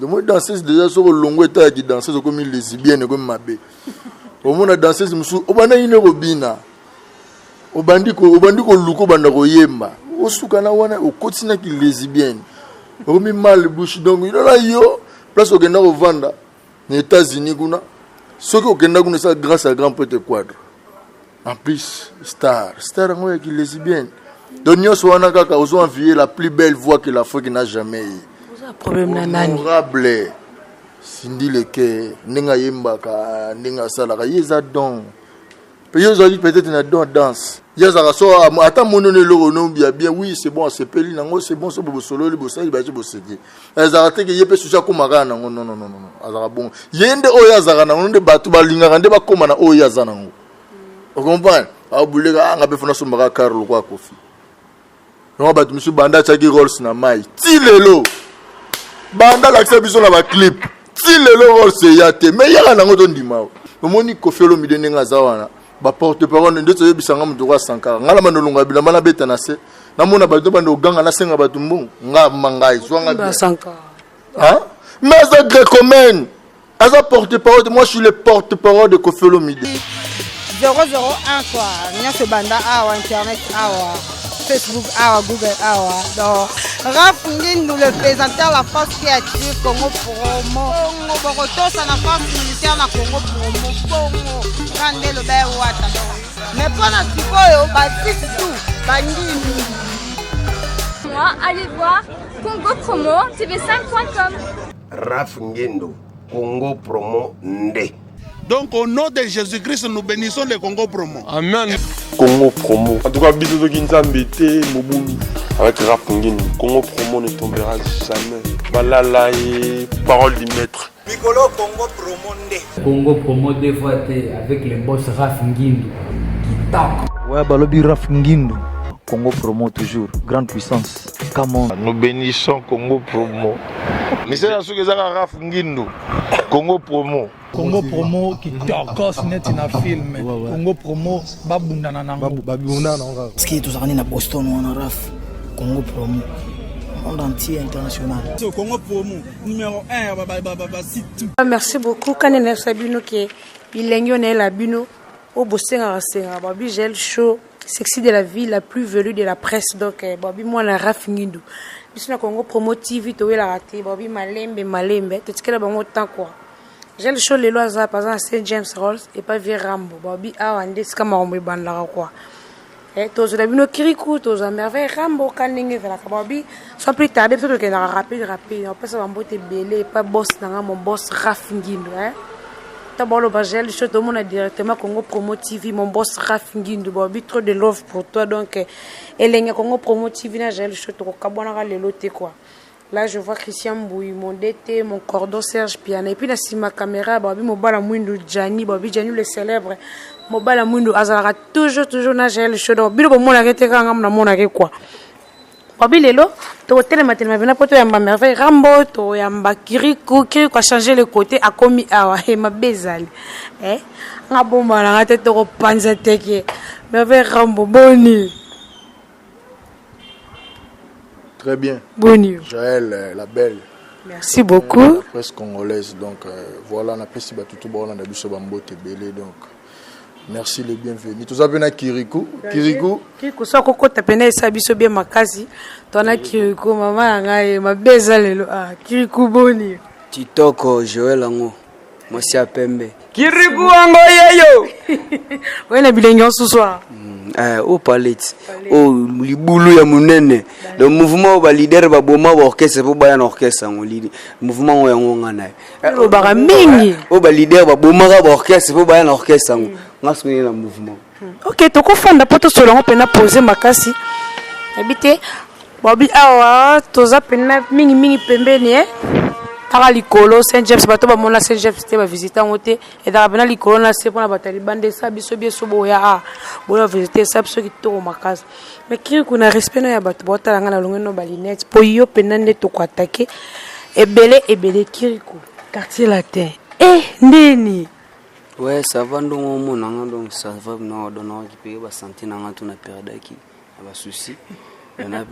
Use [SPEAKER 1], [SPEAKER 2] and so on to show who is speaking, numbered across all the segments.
[SPEAKER 1] Moi danseuse déjà soko longo eta ya ki danseuse okomi lesbienne okomi mabe. Omona danseuse mosusu obandaki nde kobina. Obandi ko obandi koluka obanda koyemba. Osuka na wana okoti na ki lesbienne. Okomi mal bouche donc inola yo place okenda kovanda na États-Unis kuna soki okenda kuna eza grâce à grand prêtre quadre. En plus star, star yango ya ki lesbienne. Donc nyonso wana kaka ozo envier la plus belle voix que l'Afrique n'a jamais eu.
[SPEAKER 2] Oza problème na nani?
[SPEAKER 1] Honorable Cindy Leke ndenge ayembaka ndenge asalaka ye eza don. Pe yo ozali peut-être na don danse. Ye azalaka so ata mononi eloko no ya bien oui c'est bon asepeli nango c'est bon so bosololi bosali baje boseki. Azalaka te ke ye pe susi akoma kaka nango non non non non azalaka bongo. Ye nde oyo azalaka nango nde bato balingaka nde bakoma na oyo ye aza nango. Ocomprendre? Abuleka ah nga pe fona sombaka car lokola Koffi. Yango bato misusu banda atiaki Rolls na mai ti lelo banda alakisa biso na baclip ti lelo Rolls eya te mais yaka nango tondima o omoni Koffi Olomide ndenge aza wana baporte parole nde toyebisa nga moto kwa Sankara nga na bando olonga bilamba nabeta na se namona bato bando oganga nasenga bato mbongo nga ma ngai zwa nga bien hein mais aza grecomène Aza porte parole moi je suis le porte parole de Koffi Olomide.
[SPEAKER 3] 001 quoi nyonso ebanda awa internet awa facebook awa google awa donc raf ngindu le présentateur la force qui attire congo promo bongo bokotosa na force militaire na congo promo bongo ka nde loba ewata donc mais mpo na sikoyo basite tout bangindu.
[SPEAKER 4] Moi, allez voir Congo Promo TV5.com.
[SPEAKER 5] Raf Ngendo, Congo Promo nde.
[SPEAKER 6] Donc au nom de Jésus-Christ, nous bénissons le Congo Promo.
[SPEAKER 7] Amen. Congo Promo. En tout cas, bisous soki Nzambe te mobulu. Avec Raf Ngendo, Congo Promo ne tombera jamais. Balala et parole du maître.
[SPEAKER 8] Mikolo Congo Promo nde.
[SPEAKER 9] Congo Promo deux fois te avec le boss Raf Ngindu. Kitoko.
[SPEAKER 10] Ouais, balobi Raf Ngindu. Congo Promo toujours, grande puissance. Come on.
[SPEAKER 11] Nous bénissons Congo Promo. Misala soki ezaka Raf Ngindu. Congo Promo.
[SPEAKER 12] Congo Promo kitokos neti na film. Congo Promo babundana nango.
[SPEAKER 10] Babundana nango kaka.
[SPEAKER 13] Parce que tozalaka nde na Boston wana Raf. Congo Promo. Monde entier international.
[SPEAKER 6] So Congo Promo numéro 1 ba ba ba ba site tout.
[SPEAKER 2] Merci beaucoup kane na bino ke bilengi oyo nayela bino oyo bosengaka sengaka babi gel chaud sexy de la vie la plus velue de la presse donc eh, babi mwana Raf Ngindu biso na Congo Promo TV towelaka te babi malembe malembe totikela bango temps quoi gel chaud lelo aza par exemple Saint James Rolls et pas vieux Rambo babi awa nde esika makambo ebandaka quoi. Eh, tozela bino kiriku tozwa merveille rambo ka ndenge ezalaka babi sans plus tarder biso tokendaka rapide rapide opesa bambote ebele epa boss na nga mon boss raf ngindu eh. ta baloba gel show tomona directement congo promo tv mon boss raf ngindu babi trop de love pour toi donc eh, elenge congo promo tv na gel show tokokabwanaka lelo te quoi. Là, je vois Christian Mbouy, mon DT, mon cordon Serge Piana. Et puis, na sima caméra, babi mobala mwindu Gianni, babi Gianni le célèbre. Mobala mwindu azalaka toujours toujours na Jael Show. Donc, bino bomona ke te kanga na mona ke quoi. Babi lelo, to telema telema bina poto yamba merveille Rambo, to yamba Kirikou, Kirikou a changé le côté akomi awa e mabezali. Eh, nga bomba na nga te to ko panza teke. Merveille Rambo boni.
[SPEAKER 1] Très bien.
[SPEAKER 2] Boni.
[SPEAKER 1] Jaël, euh, la belle.
[SPEAKER 2] Merci beaucoup.
[SPEAKER 1] La presse congolaise. Donc euh, voilà, na pesi batutu baolanda biso bambote ebele donc merci les bienvenus. Toza pe na Kirikou. Kirikou.
[SPEAKER 2] Kirikou so akokota pene esa biso bien makasi. Tona Kirikou mama na ngai mabe eza lelo. Ah Kirikou boni.
[SPEAKER 14] Kitoko Joël yango mwasi ya pembe kiriku yango yeyo
[SPEAKER 2] oye na bilenge mosusu awa
[SPEAKER 14] eh, o paleti o libulu ya monene donc mouvement oyo baleader baboma baorchestre mpo baya na orchestre yango mouvement oyo yango nga na ye
[SPEAKER 2] eh, olobaka mingi
[SPEAKER 14] oyo baleader babomaka baorchestre mpo baya na orchestre yango nga soki na mouvement.
[SPEAKER 2] Ok, tokofanda mpo tosolola yango mpena pose makasi nayebi te babi awa toza mpena mingimingi pembeni e kaka likolo Saint James bato bamona Saint James te bavisite yango te ezalaka mpena likolo na se mpona bato ya libanda esa biso biso boya a boya visite esa biso kitoko makasi mais kiriku na respect no ya bato baotala ngai na longi no balinete mpo yo mpena nde tokoatake ebele ebele kiriku quartier latin e ndeni.
[SPEAKER 14] Ouais, ça va ndongo omona nga donc ça va na donc na okipe ba santé na nga tout na perdaki na ba soucis na na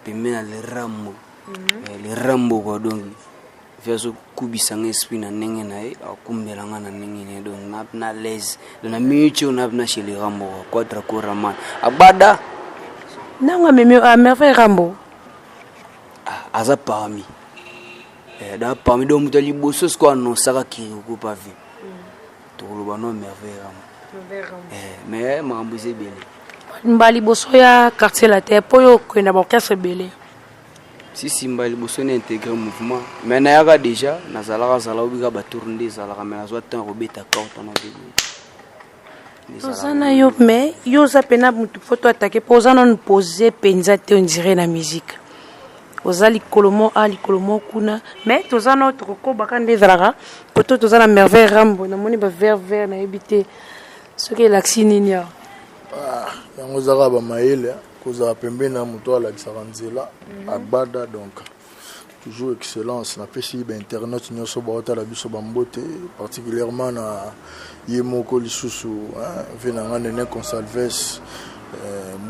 [SPEAKER 14] pembe na le rambo. Le rambo quoi donc. Vieux azokubisa nga esprit na ndenge na ye, akumbela nga na ndenge na ye, donc na na l'aise. Donc na minute oyo na na chez le Rambo, Quadra Koraman. Abada
[SPEAKER 2] Nango amemi a Merveille Rambo.
[SPEAKER 14] Ah, aza parmi. Eh, da parmi donc moto ya liboso sikoyo anonsaka Kirikou pa vie. Tokoloba no Merveille Rambo. Eh, mais makambo eza ebele.
[SPEAKER 2] Mba liboso ya Quartier Latin po yo okenda ba orchestre ebele.
[SPEAKER 14] Si si mba liboso na integrer mouvement mais nayaka déjà nazalaka zala obika ba tour nde ezalaka mais nazwa temps kobeta carte na début.
[SPEAKER 2] Toza na yo mais yo oza pena mutu faut to attaquer po oza nanu pose penza te on dirait na musique. Oza likolo mo a likolo mo kuna mais toza na tokokobaka nde ezalaka poto toza na Merveille Rambo namoni ba vert vert nayebi te soki elakisi nini awa.
[SPEAKER 1] Ah, yango ezaka ba mayele kozala pembeni na moto alakisaka nzela agbada donc toujours excellence. Napesi bainternet nyonso baotala biso bambote, particulièrement na ye moko lisusu ve na nga Nene Consalves,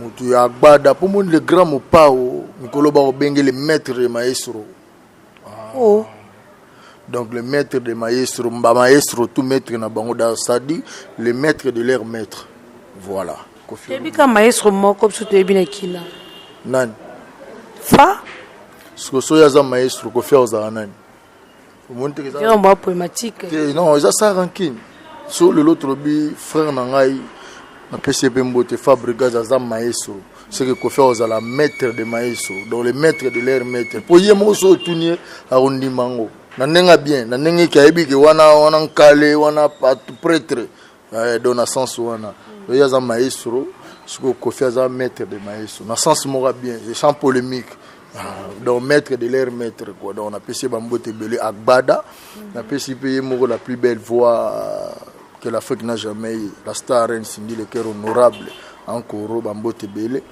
[SPEAKER 1] motu ya agbada mpo moni le grand mopao mikolo bakobenge le maître de maestro.
[SPEAKER 2] Oh.
[SPEAKER 1] Donc le maître de maestro, ba maestro tout maître na bango, c'est-à-dire le maître de leur maître. Voilà.
[SPEAKER 2] Toyebi ka maestro moko biso toyebi na kina.
[SPEAKER 1] Nani?
[SPEAKER 2] Fa?
[SPEAKER 1] Siko soki aza maestro, Kofi ozala nani? Omoni te
[SPEAKER 2] eza mwa problématique.
[SPEAKER 1] Te, non, eza sans rancune. So lelo tolobi frère na ngai napesi ye mpe mbote Fabregas aza maestro. C'est que Kofi ozala maître de maestro, donc le maître de leur maître. Po ye moko so otuni ye akondima yango na ndenge bien, na ndenge ke ayebi ke wana wana nkale wana prêtre. Donc na sens wana ye aza maestro, sikoyo Kofi aza maître de maestro na sens moko bien, sans polémique. Donc maître de leur maître quoi. Donc napesi ye bambote ebele agbada, napesi mpe ye moko la plus belle voix que l'Afrique n'a jamais eu, la star reine Cindy Le Cœur honorable encore bambote ebele,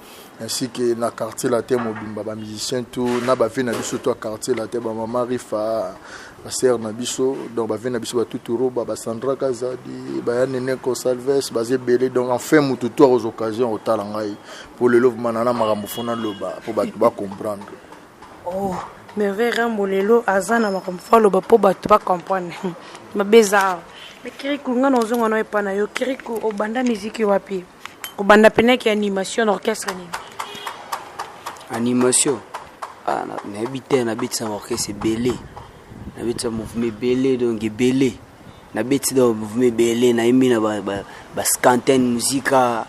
[SPEAKER 1] ainsi que na Quartier Latin mobimba bamusicien tout na bave na biso to ya Quartier Latin, bamama Rifa, basere na biso, donc bave na biso batuturoba basandra Kazadi baya Nene Consalves baza ebele. Donc enfin motu to akozwa occasion kotala ngai po lelo vraiment na makambo fo naloba po bato bacomprendre.
[SPEAKER 2] Oh, Merveille Rambo lelo aza na makambo fo aloba po bato bacomprendre mabe eza awa. Mais Kirikou, nga na ozonga na epa na yo. Kirikou, obanda miziki wapi? Obanda penaki animation na orchestre nini?
[SPEAKER 14] Animation, ah, nayebi te. Nabetisa orchestre ebele, nabetisa mouvement ebele, donc ebele nabeti, donc mouvement ebele nayembi na bascanten musika,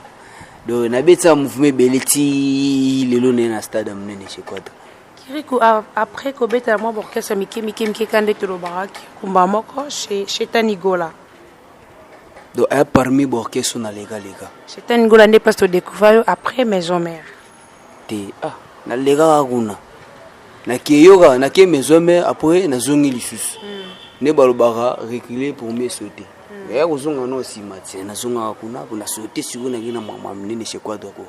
[SPEAKER 14] donc nabetisa mouvement ebele ti lelo naye na stade ya monene chez Quadra.
[SPEAKER 2] Kirikou, après kobetela mwa baorchestre mike mike mike ka nde tolobaka kumba moko chez Tanigola.
[SPEAKER 14] Donc aya parmi baorchestre na lekaleka.
[SPEAKER 2] Chez Tanigola nde place todécouvrir yo après Maison Mère.
[SPEAKER 14] Te, ah, nalekaka kuna, nakeyoka nake Maison Mère, après nazongi lisusu nde balobaka reculer pour mieux sauter. Ya kozonga no nsima te, nazongaka kuna po nasauter sikoyo nake na mama minene chez Quadra ko.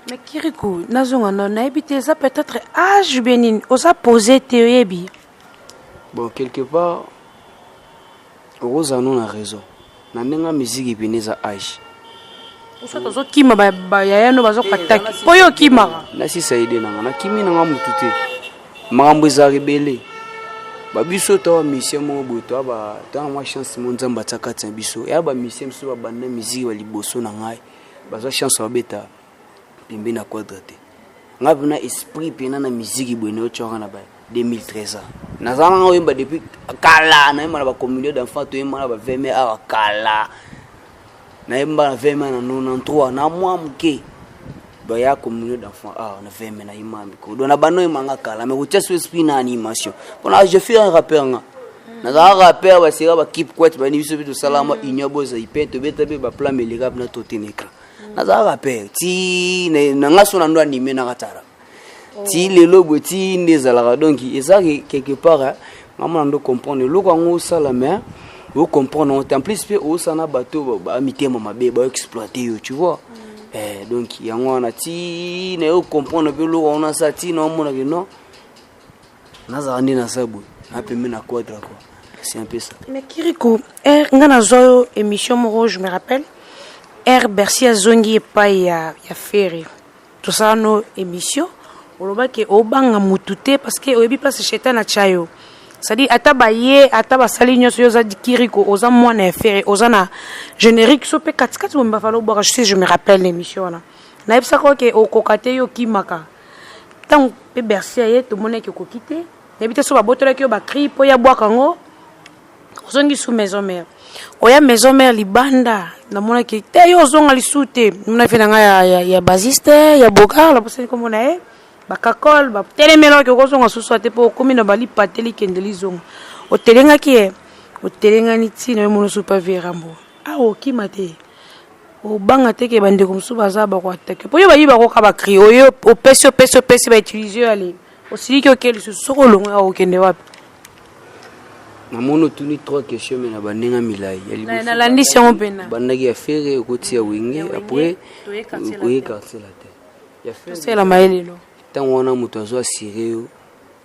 [SPEAKER 2] Mais Kirikou, nazonga no nayebi te eza peut-être âge bien nini oza posé te oyebi.
[SPEAKER 14] Bon, quelque part okozala no na raison na ndenge ya musique pene eza âge.
[SPEAKER 2] Oso tozokima bayaya no bazokataki mpo yo okimaka.
[SPEAKER 14] Nasisa ide nanga, nakimi nanga motu te, makambo ezalaka ebele. Babiso toa musicien moko boye, toa toa mwa chance mo Nzambe atia kati na biso. Ya bamusicien mosusu babanda musique baliboso na ngai bazwa chance babeta pembe na Quadra te. Ngai mpena esprit mpena na musique boye nayotiwaka na ba 2013 ans, nazala nanga oyemba depuis kala, nayemba na bacommunion d'enfant, toyemba na ba 20 awa kala, nayemba na 20 na 93 na mwa moke baya communion d'enfant awa na 20 nayemba mikolo. Donc na bando oyembanga kala, mais kotia so esprit na animation mpona je suis un rappeur. Nga nazala rappeur, baseka bakeep kwet bani biso mpe tosalama union boza ipe tobeta mpe baplan meleka mpena totene écran. Nazala rappeur ti na nga so na ndo anime naka tara ti lelo boye ti nde ezalaka. Donc eza quelque part nga mona ndo comprendre eloko yango osala, mais ocomprendre yango te. En plus mpe osala na bato bamitema mabe baexploite yo, tu vois. Donc yango wana ti na yo comprendre mpe eloko yango nasala ti na omonake non, nazala nde naza boye napembe na Quadra quoi, c'est un peu ça.
[SPEAKER 2] Mais Kirikou, nga nazwa yo émission moko, je me rappelle air Bercy azongi epai ya Ferre, tosala no émission, olobaki obanga mutu te parce que oyebi place Shetani atya yo. C'est-à-dire ata baye, ata basali nyonso, yo oza Kiriko, oza mwana ya Ferre, oza na générique so mpe katikati bomba fala obwaka. Je sais, je me rappelle l'émission wana, nayebisaka oke okoka te, yo okimaka. Ntango mpe Bercy aye, tomonaki okoki te. Nayebi te so babotolaki yo bacri mpo ya bwaka yango, ozongi su Maison Mère. Oya Maison Mère libanda, namonaki te yo ozonga lisu te. Namona fe na ngai ya bassiste ya Bogar, nabosani kombo na ye, bakakole batelemelaki, okozonga susu te mpo okomi na balipa te, likende lizonga. Otelengaki ye, otelengani ntina yo mono supa verambo awa, okima te, obanga te ke bandeko mosusu baza bakoatake mpo yo bayi bakoka bacri oyo opesi, opesi, opesi, bautilize yo. Ale osiliki, oke lisusu. Soki olongo awa, okende wapi?
[SPEAKER 14] Namoni otuni trois questions, me na bandenge milai ya liboso.
[SPEAKER 2] Nalandisi yango mpena.
[SPEAKER 14] Bandaki ya Ferre, okoti ya Wenge, après oye Quartier Latin ya Ferre.
[SPEAKER 2] Tosala mayelelo.
[SPEAKER 14] Ntango wana moto azo assurer yo,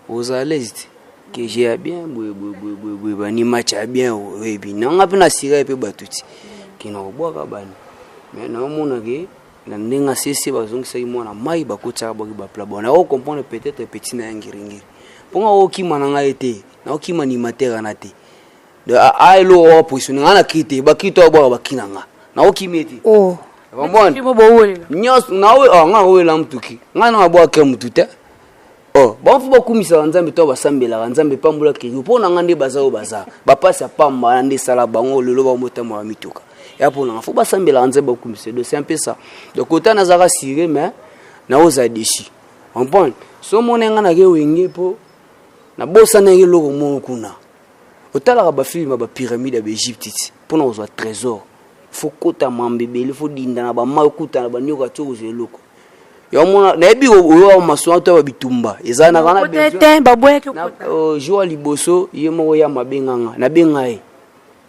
[SPEAKER 14] oza à l'aise te ke j'ai ya bien boye boye boye boye boye, bani match ya bien, oyebi nanga mpe na assurer ye mpe bato ti ke na kobwaka bani. Mais naomona ke na ndenge asese bazongisaki mwana mai, bakotiaka bwaki bapla. Bon, nako comprendre peut-être petit na ya ngiringiri mpo nga okima na ngai te, naokima animateur wana te. A eloko wa positionne nga na cri te, bacri to abwaka bacri na nga, naokimi ye te.
[SPEAKER 2] Oh.
[SPEAKER 14] Comprendre nyonso nga awela mutuki ngai na abwaka mutu te. Oh, bango fo bakumisaka Nzambe to basambelaka Nzambe pambola kiri mpo na nga nde baza oyo baza bapasi ya pamba wana nde esala bango lelo bamotambola mituka ya mpo na nga. Fo basambelaka Nzambe, bakumisa. Donc c'est un peu ça. Donc kota nazalaka sire, mais naoza déçu, comprendre. So omona nga nake Wenge mpo nabosanaki eloko moko kuna. Otalaka bafilme ya bapyramide ya baEgypte ti mpona kozwa trésor, fo kota mambe ebele, fo dinda na bamai, okutana banioka ti okozwa eloko. Yomona nayebi oyo masolo to ya bitumba eza na kana.
[SPEAKER 2] Te, baboyaki.
[SPEAKER 14] Jour ya liboso, ye moko ya mabenganga, nabenga ye,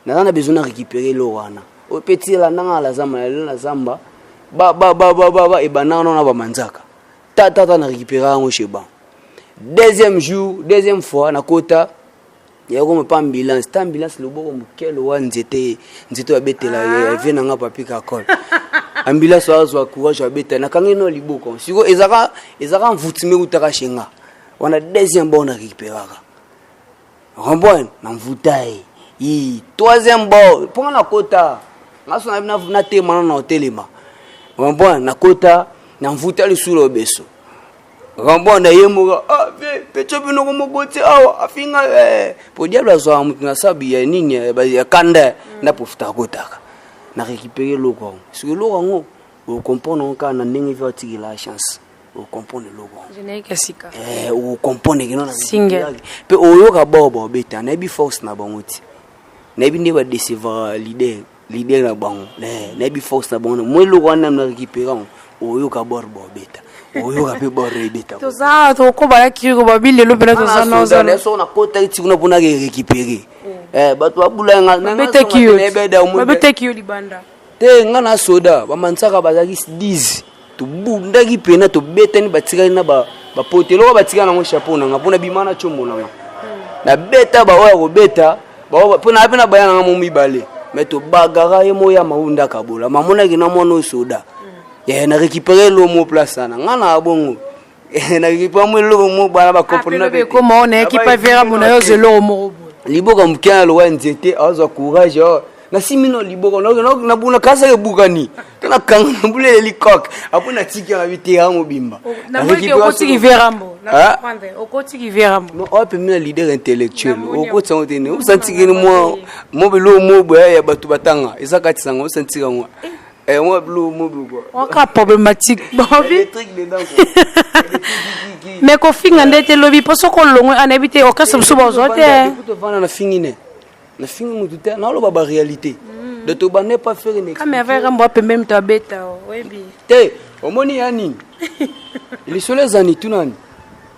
[SPEAKER 14] naza na besoin na récupérer eloko wana. Oyo mpe ti elandanga na zamba, na lelo na zamba ba ebandanga nano na bamanzaka tatata, na récupérer yango chez bango. Deuxième jour, deuxième fois nakota yakoma pa ambulance ta ambulance, loboko mokelo wa nzete, nzete oyo abetela vie nanga papi kakol. Ambulance oyo azwa courage, abeta, nakangi no liboko. Siko ezaka mvutime eutaka chez nga wana. Deuxième bord na récupéraka remboine na mvuta ye i. Troisième bord mponga nakota nga so natema nano na otelema remboine, nakota na mvuta lisusu lobeso remboine na ye moko. Ah ve pecho binoko mokoti awa afinga eh. Po diable azwaka motu na sabu ya nini ya kanda na profitaka kotaka na récupérer eloko yango. Soki eloko yango ocomprendre yango kaka na ndenge vi atikela chance, ocomprendre eloko yango.
[SPEAKER 2] Générique ya sika.
[SPEAKER 14] Ocomprendre kino na
[SPEAKER 2] Single.
[SPEAKER 14] Mpe oyoka bao baobeta, nayebi force na bango ti, nayebi nde badecevoir leader na bango. Nayebi force na bango. Mo eloko wana na récupérer yango, oyoka bor baobeta, oyoka mpe bor ebeta.
[SPEAKER 2] Toza tokobala Kiriko babi lelo mpena toza na
[SPEAKER 14] Soko nakotaki ti kuna mpona récupérer, bato babula.
[SPEAKER 2] Babetaki yo libanda.
[SPEAKER 14] Te, nga na soda bamansaka bazalaki 10, tobundaki mpena, tobetani, batikali na bapote. Eloko batikali nango chapeau nanga mpona bima na tiombo nanga, nabeta baoyo ya kobeta mpo na mpe na baya nanga mo mibale, me tobagara ye mo ya maunda kabola mamonaki na mwana oyo soda na récupéré elo mo place wana. Nga na bongo na récupéré mo eloko mo bana
[SPEAKER 2] bacomprendre. Ekoma onayaki pa vera mona yo eloko moko boye.
[SPEAKER 14] Liboka moke na lowa nzete, azwa courage nasimi no liboko nabuna kasaka ebukani to nakanga nabula eleli coke apo natiki yanga bitera mobimba.
[SPEAKER 2] Okotiki verambo, okotiki verambo.
[SPEAKER 14] Oyo pembe na leader intellectuel, okotisa yango te, osantikini mwa mwa biloko mo boya ya bato batanga eza kati sango, osantika yango mwa biloko mo boye.
[SPEAKER 2] Waka problématique bobi, mais kofinga nde te lobi mpo soki olongwe anayebi te orchestre mosusu bazwa te.
[SPEAKER 14] Tovanda na fingi ne, nafingi motu te, naoloba baréalité de tobande pas faire.
[SPEAKER 2] Kame avec rambo apembe moto abeta, oyebi.
[SPEAKER 14] Te, omoni ya nini, lisolo ezani tunani,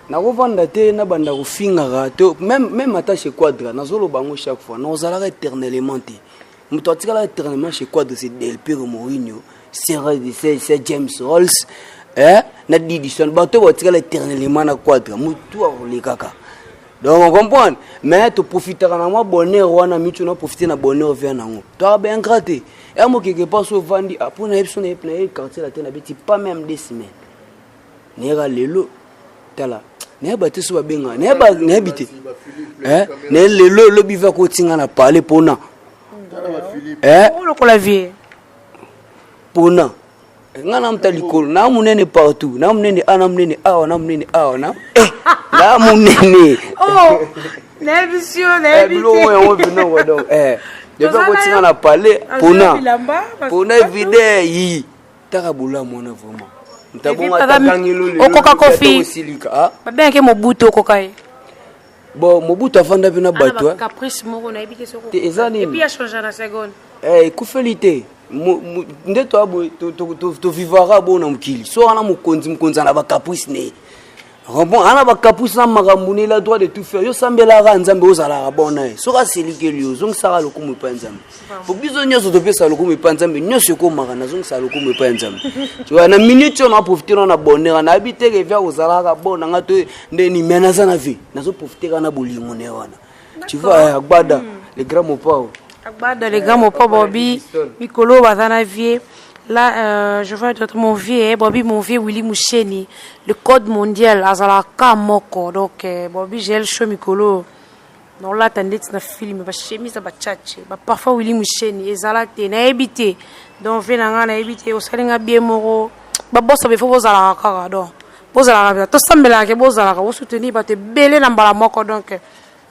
[SPEAKER 14] nakovanda te, nabanda kofingaka to même ata chez Quadra. Nazoloba yango chaque fois, nazalaka éternellement te. Moto atikalaka éternellement chez Quadra, c'est Del Pero Mourinho, c'est James Rolls, eh? Na Didison, bato batikala éternellement na Quadra, motu akolekaka. Donc on comprendre, mais toprofitaka na mwa bonheur wana mitu na profite na bonheur via nango, toaka baingrat te. Ya mo quelque part so ovandi mpo na ye biso na ye Quartier Latin, nabeti pas même 2 semaines, nayeka lelo tala. Nayeba te so babengaka, nayeba, nayebi te. Eh, na lelo elobi va kotinga na parler pona. Eh,
[SPEAKER 2] lokola vie.
[SPEAKER 14] Pona. Nga na muta likolo, na munene partout, na munene a na munene awa, na munene awa na. Eh, na munene.
[SPEAKER 2] Oh, nayebi si yo, nayebi te.
[SPEAKER 14] Biloko yango bino ko donc eh. Depuis kotinga na parler pona. Pona vide yi. Taka bolamu wana vraiment. Ntabonga takangelo lelo.
[SPEAKER 2] Okoka Kofi.
[SPEAKER 14] Osilika, ah.
[SPEAKER 2] Babengaki Mobutu okoka ye.
[SPEAKER 14] Bon, Mobutu afanda pe na bato.
[SPEAKER 2] Ana caprice moko nayebi te soko.
[SPEAKER 14] Te eza nini?
[SPEAKER 2] Et puis a changer na seconde.
[SPEAKER 14] Eh, ekufeli te. Nde to abo to to to, to vivara bo na mokili. So wana mokonzi mokonzi ana ba caprice ne. Bon, ana ba caprice na makambo ne, il a droit de tout faire. Yo sambelaka Nzambe ozalaka bon na ye. Soki aselikeli yo, zongisaka lokumu epai ya Nzambe. Po biso nyonso topesa lokumu epai ya Nzambe, nyonso ekomaka nazongisaka lokumu epai ya Nzambe. Tu vois, na minute oyo na profiter na bonheur, nayebi te ke via kozalaka bon na nga to nde ni mais naza na vie. Nazo profiter kaka na bolingo ne wana. Tu vois, Agbada, le grand Mopao.
[SPEAKER 2] Agbada, le grand Mopao, Bobby, Mikolo, baza na vie. Là, je vois d'autres, mon vieux, Bobby, mon vieux Willy Moucheni, le code mondial, azalaka moko. Donc, Bobby, j'ai le show Mikolo. Nolata ndeti na film, ba chemise ba tchatche, ba parfois Willy Moucheni, ezala te, nayebi te. Donc, vie na nga nayebi te, osali nga bien moko. Ba bossa befo bozalaka kaka, donc. Bozalaka, tosambelaka ke bozalaka, bosoutenir bato ebele na mbala moko, donc.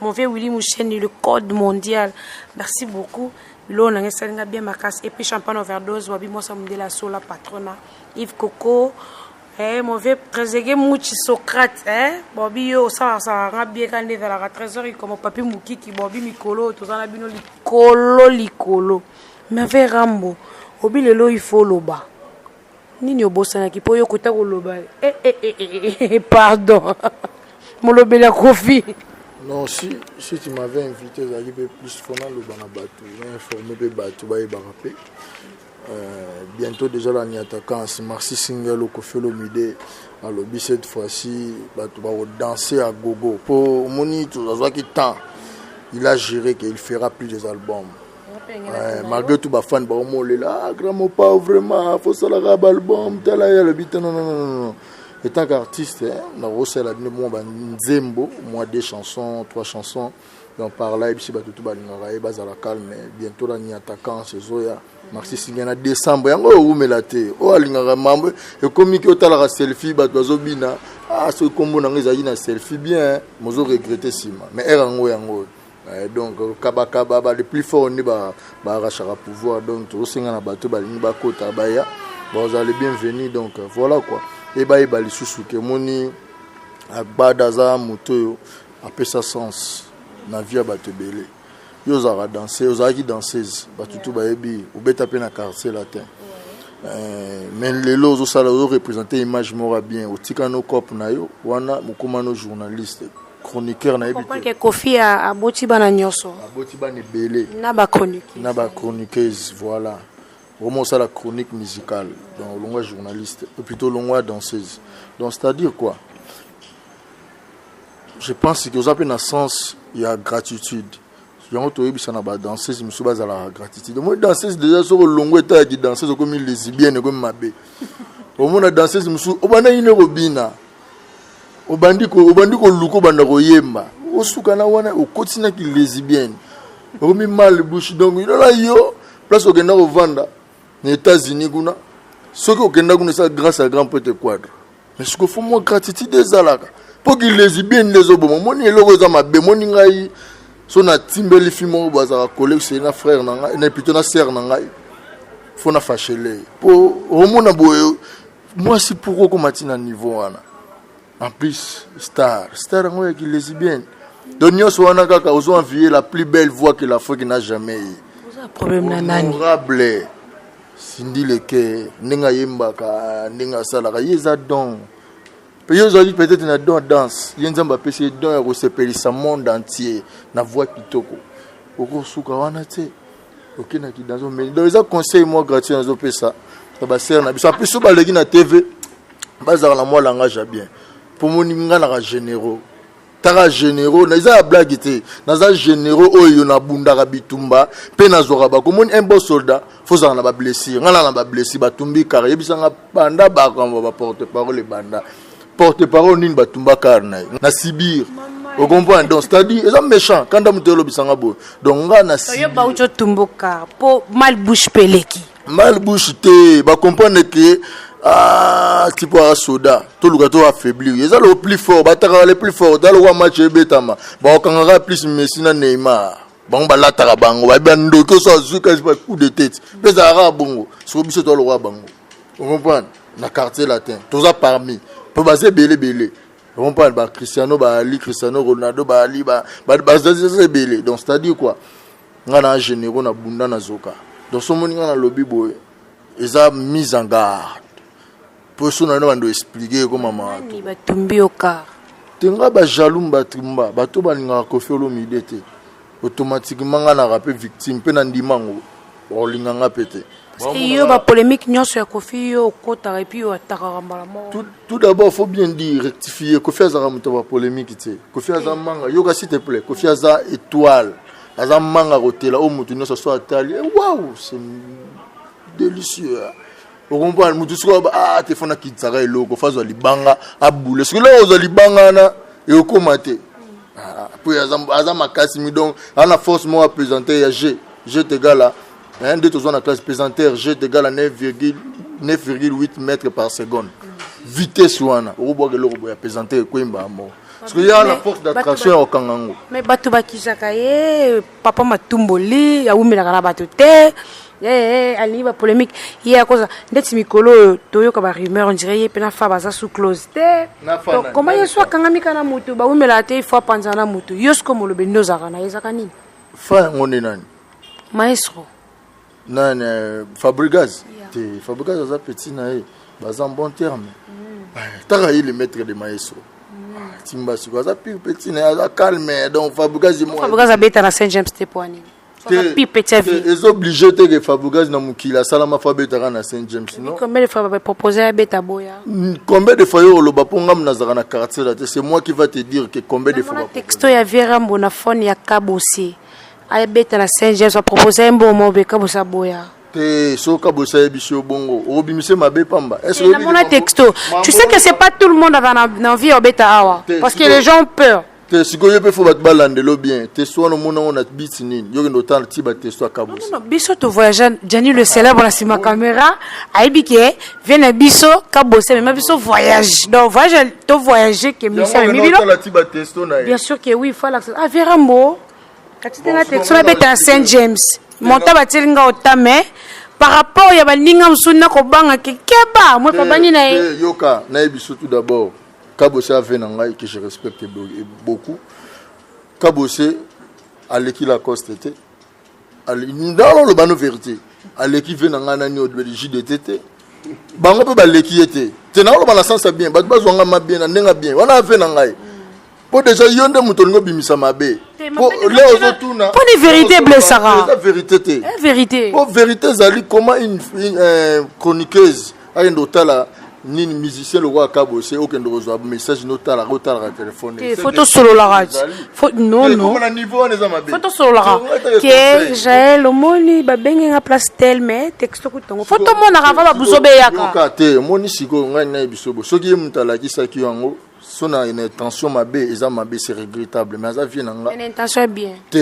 [SPEAKER 2] Mon vieux Willy Moucheni, le code mondial. Merci beaucoup. Biloko na nga esali nga bien makasi. Et puis champagne overdose, wabi mwasa mundele asola patrona. Yves Coco, eh, mon vieux Trezeguet Mouchi Socrate, eh, Bobi yo osala sala nga bien ka nde ezalaka trésor ikomo papi mukiki Bobi mikolo toza na bino likolo likolo. Merveille Rambo, obi lelo il faut loba. Nini obosanaki po yo kota koloba? Eh, eh, eh, eh, eh, pardon. Molobeli ya Kofi.
[SPEAKER 1] Non, si tu m'avais invité, ezalaki mpe plus fo naloba na bato, na informe mpe bato bayebaka mpe. Bientôt déjà la Niatakans, Maxi Single, Koffi Olomide alobi cette fois-ci bato bakodanser à gogo. Po omoni azwaki temps, il a géré qu'il fera plus des albums. Malgré tout bafan baomolela, ah, grand Mopao vraiment faut salaka ba album tala ye alobi te non non non non. En tant qu'artiste, hein, nakosala bino mwa banzembo, mwa deux chansons, trois chansons. Donc par là ebisi bato tu balingaka ye bazala calme. Bientôt la Niatakans ezoya. Maxi Singa na décembre yango oyo owumela te. Oyo alingaka mambo ekomi ki otalaka selfie bato bazobina, ah soki kombo nango ezalaki na selfie bien, mozo regretter nsima. Mais heure yango yango oyo. Donc kabakaba ba le plus fort nde baarrachaka pouvoir. Donc tozosenga na bato balingi bakota baya, bazala le bienvenu. Donc voilà quoi. E bayeba lisusu ke moni Agbada aza moto oyo apesa sens na vie ya bato ebele. Yo ozalaka danse, ozalaki danseuse, bato tu bayebi, obeta mpe na quartier latin. Mais lelo ozosala, ozoreprésente image moko ya bien, otika no cope na yo wana, mokoma no journaliste chroniqueur nayebi te.
[SPEAKER 2] Ke Kofi aboti bana nyonso,
[SPEAKER 1] aboti bana ebele
[SPEAKER 2] na ba chroniqueuse,
[SPEAKER 1] na ba chroniqueuse, voilà. Vraiment osala chronique musicale, donc olongwa journaliste, ou plutôt olongwa danseuse. Donc c'est à dire quoi, je pense que oza mpe na sens ya gratitude. Yango toyebisa na badanseuse mosusu bazalaka gratitude. Omoni danseuse déjà soki olongwa etalaki danseuse okomi lesbienne, ekomi mabe. Omona danseuse mosusu obandaki nde kobina, obandi koluka obanda koyemba, osuka na wana okoti naki lesbienne, okomi mal bouche. Donc ilola yo place okenda kovanda na États-Unis kuna, soki okenda kuna eza grâce à grand prêtre Quadre. Mais sikoyo faut mwa gratitude ezalaka, mpo ki lesbienne nde ezoboma. Omoni eloko eza mabe, moni ngai so natimbeli fi moko bazalaka collègue na frère na ngai, na plutôt na sœur na ngai, fo na fâchele mpo omona boye mwasi pourquoi okoma ti na niveau wana. En plus star, star yango ya ki lesbienne. Donc nyonso wana kaka ozo envier la plus belle voix que l'Afrique n'a jamais eu.
[SPEAKER 2] Problème na nani?
[SPEAKER 1] Honorable Cindy Leke, ndenge ayembaka, ndenge asalaka ye eza don. Mpe yo ozalaki peut-être na don danse, ye Nzambe apesi ye don ya kosepelisa monde entier na voix kitoko, okosuka wana te, okendaki danse omeli. Donc eza conseil mwa gratuit nazopesa na basere na biso. Ape so baleki na TV, bazalaka na mwa langage ya bien. Mpo moni nga naka généraux, taka généraux na eza ya blague te. Naza généraux oyo nabundaka bitumba mpe nazwaka bakomoni. Un bon soldat faut ozala na bablessure. Nga na bablessure, batumbi kaka yebisanga banda bakambo baporte parole ebanda. Porte parole nini batumba car na ye na sibir, ocomprendre? Donc c'est à dire eza méchant kanda moto elobisanga boye. Donc nga na
[SPEAKER 2] yo bauti otumboka mpo mal bouche mpe eleki.
[SPEAKER 1] Mal bouche te, bacomprendre ke ah, tipo aka soda toluka to affaiblir, eza le plus fort, batakaka le plus fort. Tala lokwa match ebetama, bakokangaka plus Messi na Neymar, bango balataka bango bayebi bandoki oso azwi kasi ba coup de tête mpe ezalaka bongo. Soko biso toa lokwa bango, ocomprendre? Na Quartier Latin toza parmi mpo baza ebele ebele, ocomprendre? Bacristiano baali, Cristiano Ronaldo baali, baza ebele. Donc c'est à dire quoi? Nga na généraux na bunda na zoka. Donc somoni nga nalobi boye, eza mise en garde mpo so na bando expliquer ekomama.
[SPEAKER 2] Batumbi yo car?
[SPEAKER 1] Te, nga bajaloux batumba bato balingaka Kofi Olomide te. Automatiquement nga naka mpe victime mpe na ndima yango, bakolinga nga mpe te.
[SPEAKER 2] Yo bapolémique nyonso ya Kofi, yo okotaka et puis yo atakaka mbala moko.
[SPEAKER 1] Tout d'abord, faut bien dire, rectifier, Kofi azalaka moto ya bapolémique te. Kofi aza manga, yoka s'il te plaît, Kofi aza étoile, aza manga kotela oyo moto nyonso so atali, wow, c'est délicieux. Okomprendre? Motu sikoyo, ah te, fo nakitisaka eloko, fo azwa libanga abule. Soki eloko ozwa libanga wana ekokóma te po aza makasi mi. Donc aza na force moko apesanteur ya g g est égal à nde tozwa na classe, pesanteur g est égal à 9,8 mètres par seconde. Vitesse wana okobwaka eloko boye, apesanteur ekwemba moko parce que ya na force d'attraction ya kokanga yango.
[SPEAKER 2] Mais bato bakisaka ye papa matumboli, awumelaka na bato te, alingi bapolémique ye akoza ndeti mikolo oyo toyoka barumeur, on dirait ye mpe na fa baza sous close te. Koma ye so akangami ka na motu, bawumelaka te, ifo apanzana na motu. Yo siko molobi nde ozalaka na ye, ezaka nini?
[SPEAKER 1] Fa yango nde nani?
[SPEAKER 2] Maestro.
[SPEAKER 1] Nani? Fabrigas te. Fabrigas aza petit na ye, baza en bon terme. Taka ye le maître de maestro timba siko aza pire petit na ye, aza calme. Donc Fabrigas
[SPEAKER 2] Fabrigas abeta na Saint James te po anini?
[SPEAKER 1] Eza obligé te ke Fabrigas na mokili asalama fo abetaka na Saint James, non.
[SPEAKER 2] Combien de fois baproposé abeta boya?
[SPEAKER 1] Combien de fois yo oloba mpo ngamu nazalaka na quartier la te, c'est moi qui va te dire que combien de fois.
[SPEAKER 2] Texto ya Vierambo na phone ya Kabosi, ayebeta na Saint James, bapropose ye mbongo mobe, Kabosi aboya.
[SPEAKER 1] Te, soki Kabosi ayebi yo bongo, okobimise mabe pamba.
[SPEAKER 2] Namona texto. Tu sais que c'est pas tout le monde aza na envie ya obeta awa parce que les gens ont peur.
[SPEAKER 1] Te, sikoyo yo mpe fo bato balandelo bien te. So wana omona ngo na biti nini, yokende otala ti batesto akabosi.
[SPEAKER 2] Biso tovoyage, Jani le célèbre na nsima caméra ayebi ke vie na biso Kabosi amema biso voyage. Donc voyage tovoyage ke misi amemi bino.
[SPEAKER 1] Ti batesto na ye.
[SPEAKER 2] Bien sûr que oui, faut alakisa. Ah, Verambo kati te na texto nabeta na Saint James, monta batieli nga ota, mais par rapport ya baninga mosusu na kobanga ke keba mwe babangi na ye.
[SPEAKER 1] Yoka, nayebi so tout d'abord Kabose ave na ngai que je respecte beaucoup. Kabose aleki Lacoste te, ndalo no vérité, aleki ve na ngai nani JDT te, bango mpe baleki ye te. Te, naoloba na sens ya bien, bato bazwanga ma bien na ndenge ya bien wana ave na ngai, mpo déjà yo nde moto olingi obimisa mabe, mpo le ozotuna.
[SPEAKER 2] Mpo ni vérité blessaka.
[SPEAKER 1] Eza vérité te.
[SPEAKER 2] Vérité.
[SPEAKER 1] Mpo vérité ezali comment une chroniqueuse akende otala nini musicien lokola Kabose, okende kozwa message notalaka, otalaka telefone.
[SPEAKER 2] Fo tosololaka, non non.
[SPEAKER 1] Na niveau wana eza mabe.
[SPEAKER 2] Fo tosololaka ke Jael omoni babenge nga place tel, mais texto kutango fo tomonaka va babuzo beyaka.
[SPEAKER 1] Yoka te, omoni sikoyo ngai nayebi so bo soki ye moto alakisaki yango so na intention mabe, eza mabe, c'est regrettable, mais aza vie na nga.
[SPEAKER 2] Na intention ya bien.
[SPEAKER 1] Te,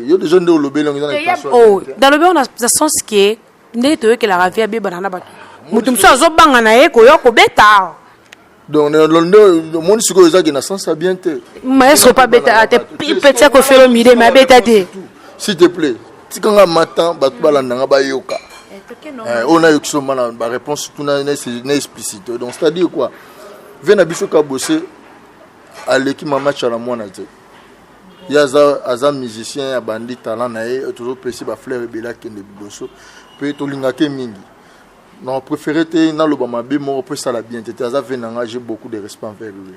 [SPEAKER 1] yo déjà nde olobeli yango eza na intention.
[SPEAKER 2] Oh, nalobi yango na sens ke ndenge toyokelaka vie abebana na bato, moto mosusu azobanga na ye koya kobeta.
[SPEAKER 1] Donc nde omoni sikoyo ezaki na sens ya bien te.
[SPEAKER 2] Maestro pa abeta te, petit ya Koffi Olomide, mais abeta te.
[SPEAKER 1] S'il te plaît, tikanga matin, bato balandanga bayoka oyo nayoki so mana baréponse tuna na explicite. Donc c'est à dire quoi? Ve na biso Kabose aleki mama Tshala Mwana te. Ye aza musicien, abandi talent na ye, tozopesi bafleur ebele, akende liboso mpe tolingaka mingi. Non, préféré te naloba mabe moko mpo esala bien te. Te, aza ve na nga, j'ai beaucoup de respect envers lui,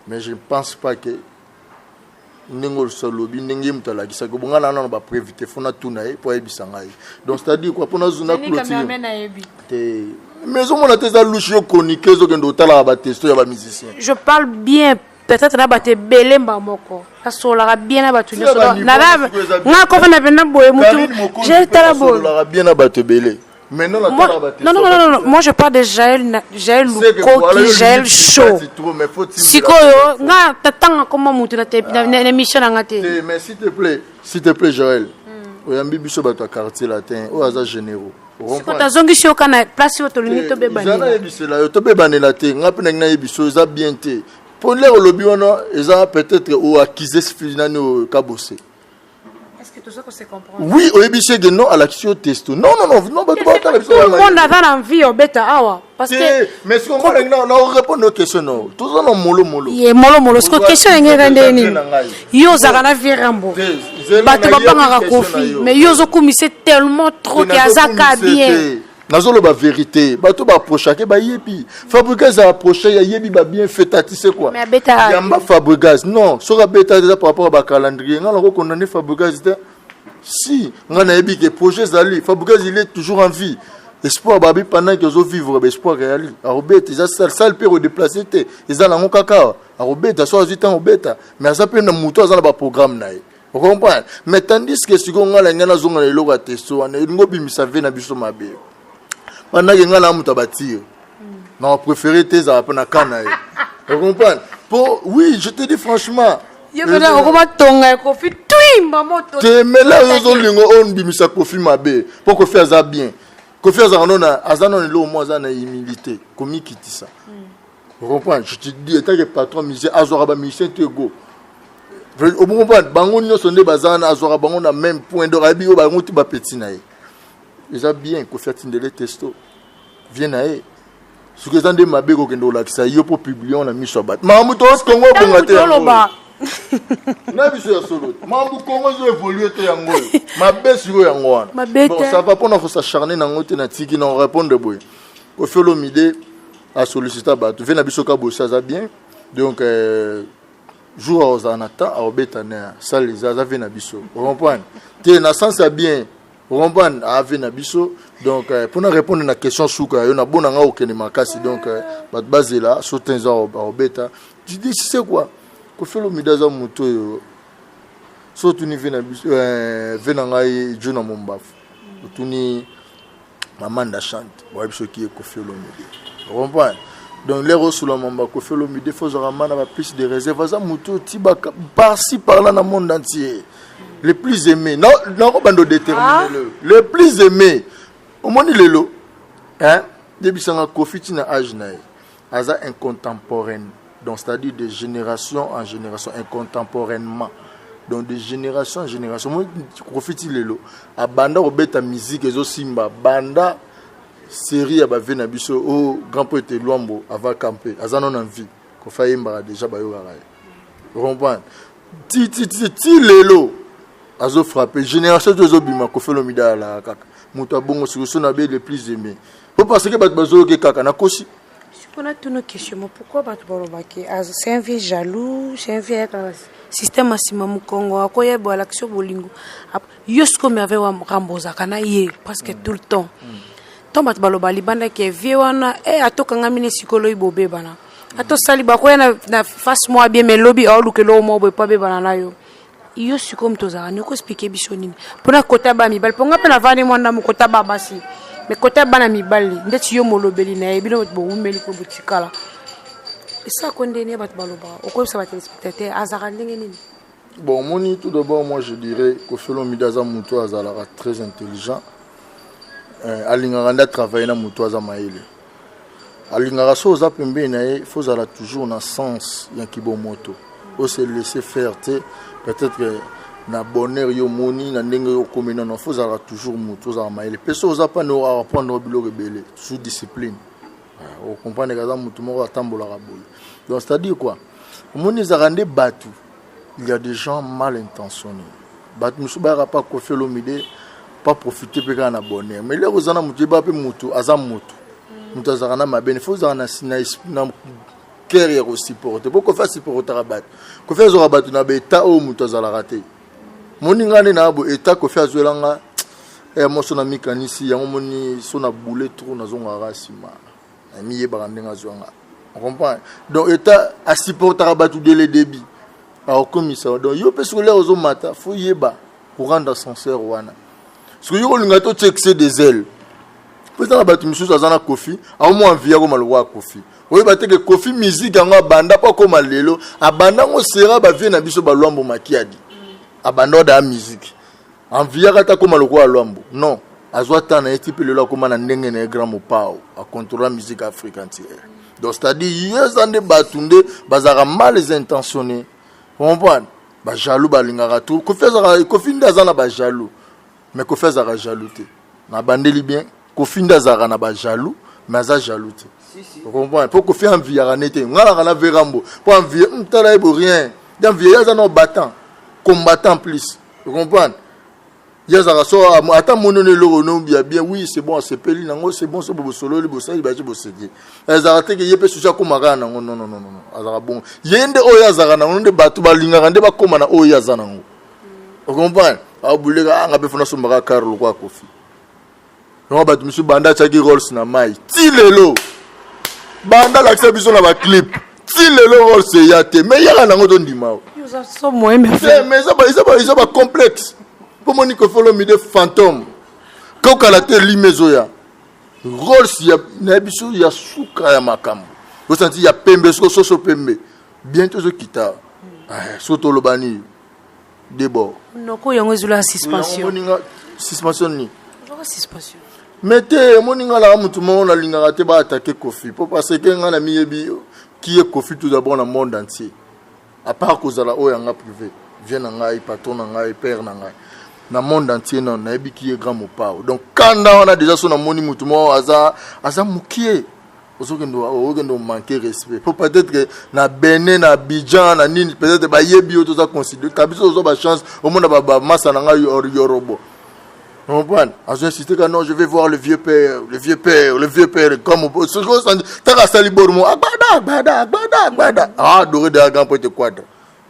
[SPEAKER 1] mais je ne pense pas que ndenge olobi, ndenge ye moto alakisaki bonga na nano bapreuve te, fo natuna ye mpo ayebisa ngai. Donc c'est à dire quoi? Mpo nazuna clôture te, mais ezomona te, eza louche. Yo chronique ezokende otalaka batesto ya bamusicien.
[SPEAKER 2] Je parle bien, peut-être na bato ebele mba moko nasololaka bien na bato nyonso. Nga kofanda mpena boye, mutu je tala boye.
[SPEAKER 1] Bien na bato ebele. Maintenant, la
[SPEAKER 2] Moi, non, non, non, non, non, moi je parle de Jaël, Jaël Lukoki, Jaël Show. Sikoyo, nga tatanga koma mutu na na émission na nga te.
[SPEAKER 1] Mais s'il te plaît, s'il te plaît Jaël. Oyambi biso bato ya quartier latin, oyo aza généraux.
[SPEAKER 2] Sikoyo tazongisi yo kana place oyo tolingi tobebanela.
[SPEAKER 1] Eza nayebisela yo tobebanela te, nga mpe nangi nayebisa yo eza bien te. Mpo lere olobi wana eza peut-être oaccuse nani oyo Kabose. Oui, oyebisi eke non, alakisi yo testo. Non, non, non, non, bato batala biso.
[SPEAKER 2] Tout le monde aza na envie obeta awa. Parce que
[SPEAKER 1] mais sikoyo nga nalingi na répondre question no. Toza na molo molo.
[SPEAKER 2] Ye molo molo, sikoyo question yango eza ndenge nini? Yo ozalaka na vieux Rambo. Bato babangaka Koffi, mais yo ozokumisa tellement trop que aza ka bien.
[SPEAKER 1] Nazoloba vérité, bato baapprochake bayebi Fabrigas, aapproche ayebi babien fait atise quoi. Yamba Fabrigas non, soki abeta eza par rapport ya bacalendrier. Nga nako condamner Fabrigas te si nga nayebi ke projet ezali. Fabrigas, il est toujours en vie, espoir babi pendant ke ozovivre baespoir eyali, akobeta. Eza sale sale mpe kodéplacer te, eza nango kaka akobeta so azwi ntango obeta, mais aza mpe na moto aza na baprogramme na ye, ocomprendre? Mais tandis que sikoyo ngai na ngai nazonga na eloko ya testo wana, elingi obimisa ve na biso mabe bandaki. Ngai na moto abatire na préféré te ezala mpe na ka na ye, ocomprendre? Po oui, je te dis franchement.
[SPEAKER 2] Yo mpenza okoma tonga ya Koffi twimba moto.
[SPEAKER 1] Te, mela oyo ozolinga oyo ndimisa Koffi mabe, mpo Koffi aza bien. Koffi azalaka nona, aza nano eloko mo, aza na humilité, komikitisa. Comprendre, je te dis, en tant que patron musicien, azwaka bamusicien te ego, okomprendre? Bango nyonso nde baza wana, azwaka bango na même point. Donc ayebi oyo bango ti bapeti na ye eza bien. Koffi atindele testo vie na ye, soki eza nde mabe kokende kolakisa yo mpo publion na miso ya bato. Makambo to Kongo ebonga te na biso ya solo. Makambo Kongo ezo évolue te, yango oyo mabe sikoyo yango wana. Bon, ça va, mpona kosacharne nango te. Natiki na répondre boye: Koffi Olomide asollicita bato ve na biso Kabosi aza bien. Donc jour akozala na temps, akobeta na sale eza, aza ve na biso, ocomprendre te? Na sens ya bien, ocomprendre? Ave na biso. Donc mpona répondre na question suka yo, nabona nga kokende makasi. Donc bato bazela so te, eza akobeta. Tu dis, c'est quoi, Koffi Olomide aza moto oyo so otuni ve na biso, ve na ngai jo na mombafu, otuni Mamanda chante, boyebi soki ye Koffi Olomide, comprendre? Donc lere osula mamba Koffi Olomide, fo ozwaka ma na baplus de réserve. Aza motu oyo ti par-ci par-là na monde entier, le plus aimé. Nakobanda odétermine le plus aimé. Omoni lelo, hein, yebisanga, Koffi ntina age na ye aza incontemporaine, donc c'est-à-dire de génération en génération, incontemporainement, donc de génération en génération. Moi, Koffi ti lelo abanda kobeta musique ezosimba, banda série ya bave na biso o grand poète Lwambo ava campe, aza nano na vie, Koffi ayembaka déjà, bayokaka ye, comprendre? Ti ti ti ti lelo azofrappe génération to ezobima, Koffi Olomide alaka kaka moto abongo. Sikoyo so na be le plus aimé po parce que bato bazoyoke kaka nakosi.
[SPEAKER 2] Mpona tuna question mo: pourquoi bato balobaki c'est un vieux jaloux, c'est un vieux ayaka système ya nsima mokongo, akoyeba alakisi yo bolingo? Yo sikoyo Merveille Rambo ozalaka na ye presque tout le temps. Ntango bato baloba libandaki vieux wana e atokangami na esika oloyi bobebana, atosali bakoya na face moko bien, mais lobi aoluka eloko moko boye po abebana na yo. Yo sikoyo moto ozalaka ni okoexpliquer biso nini mpona kota bana mibali? Mpo nga mpe navandi mwa ndambo kota ba basi, mais kota bana mibali ndeti yo molobeli na ye, bino bowumeli mpo botikala esako ndeni bato balobaka, okoyebisa batéléspectateur azalaka ndenge nini?
[SPEAKER 1] Bon, omoni, tout d'abord, moi je dirais Koffi Olomide aza moto azalaka très intelligent. Alingaka nde atravaille na moto aza mayele. Alingaka so oza pembeni na ye, faut ozala toujours na sens ya kibomoto, ose laisser faire te. Peut-être que na bonheur yo omoni na ndenge yo okomi nono, faut ozalaka toujours moto ozala mayele. Mpe so oza mpane oapprendre biloko ebele, toujours discipline, ocomprendre? Aza motu moko atambolaka boye. Donc c'est à dire quoi? Omoni, ezalaka nde bato, il y a des gens mal intentionnés, bato mosusu bayaka pa Koffi Olomide pa profiter mpe kaka na bonheur. Mais lero oza na motu, yeba mpe motu aza motu, moto azalaka na mabene, fo ozalaka na cœur ya kosupporte, po Koffi asupportaka bato. Koffi azwaka bato na baétat oyo moto azalaka te. Moni nga nde na bo état Koffi azwelanga ya moso na mikanisi yango. Moni so na bule trop, nazongaka nsima, miyebaka ndenge azwanga, comprendre? Donc état asupportaka bato dès le début, akokomisa. Donc yo mpe soki lere ozomata, fo yeba korendre ascenseur wana. Soki yo kolinga to tia excès des ailes, Mpo eza na bato misusu aza na Koffi, aomo envie akoma lokola Koffi. Oyeba te ke Koffi musique yango abanda mpo akoma lelo, abanda yango sera ba vieux na biso ba Luambo Makiadi. Abanda oda musique. Enviaka ata akoma lokola Luambo. Non, azwa temps na ye ti mpe lelo akoma na ndenge na ye grand mopao, a contrôla musique Afrique entière. Donc c'est-à-dire ye eza nde bato nde bazalaka mal intentionné. Comprendre? Ba jaloux balingaka trop. Koffi azalaka, Koffi nde aza na ba jaloux. Mais Koffi azalaka jaloux te. Na bandeli bien, Koffi nde azalaka na ba jaloux, mais aza jaloux te. Comprendre? Po Koffi enviaka ne te. Nga naka na Verambo, po envie, tala ye bo rien. Envie ye aza na battant, combattant plus. Comprendre? Ye azalaka so ata mononi eloko no ya bien, oui c'est bon, asepeli nango, c'est bon, so bosololi bosali baje boseki. Ezalaka te ke ye mpe susi akóma kaka nango, non non non non, azalaka bongo. Ye nde oyo azalaka nango nde bato balingaka nde bakóma na oyo ye aza nango. Ocomprendre? Abuleka anga mpe fona asombaka car lokola Koffi. Yango bato misusu banda atiaki Rolls na mai ti lelo, banda alakisa biso na baclip ti lelo Rolls eya te, mais yaka nango tondima o. Mais eza bacomplexe mpo moni Koffi Olomide fantôme kokala te, lime ezoya Rolls na biso ya suka ya makambo osanti ya pembe, soko soso pembe bientôt ezokita. Soki toloba nini debord
[SPEAKER 2] Noko yango ezula suspension.
[SPEAKER 1] Suspension nini?
[SPEAKER 2] Suspension.
[SPEAKER 1] Mais te, omoni nga naka motu moko nalingaka te baattaquer Koffi, mpo parce que nga na miyebi qui est Koffi tout d'abord na monde entier, à part kozala oyo yanga privé, vie na ngai, patron na ngai, père na ngai, na monde entier non nayebi qui est grand mopao. Donc kanda wana déjà, so namoni motu moko aza mokie, ozokende okende omanquer respect, po peut-être que na Benin, na Abidjan, na nini, peut-être bayebi yo, toza considéré ka biso, tozwa bachance omona bamasa na ngai yorobo, comprendre? Azo insiste ka non, je vais voir le vieux père, le vieux père, le vieux père, comme taka asali bor mo agbada agbada agbada agbada, ah, adoré de grand prêtre Quadra.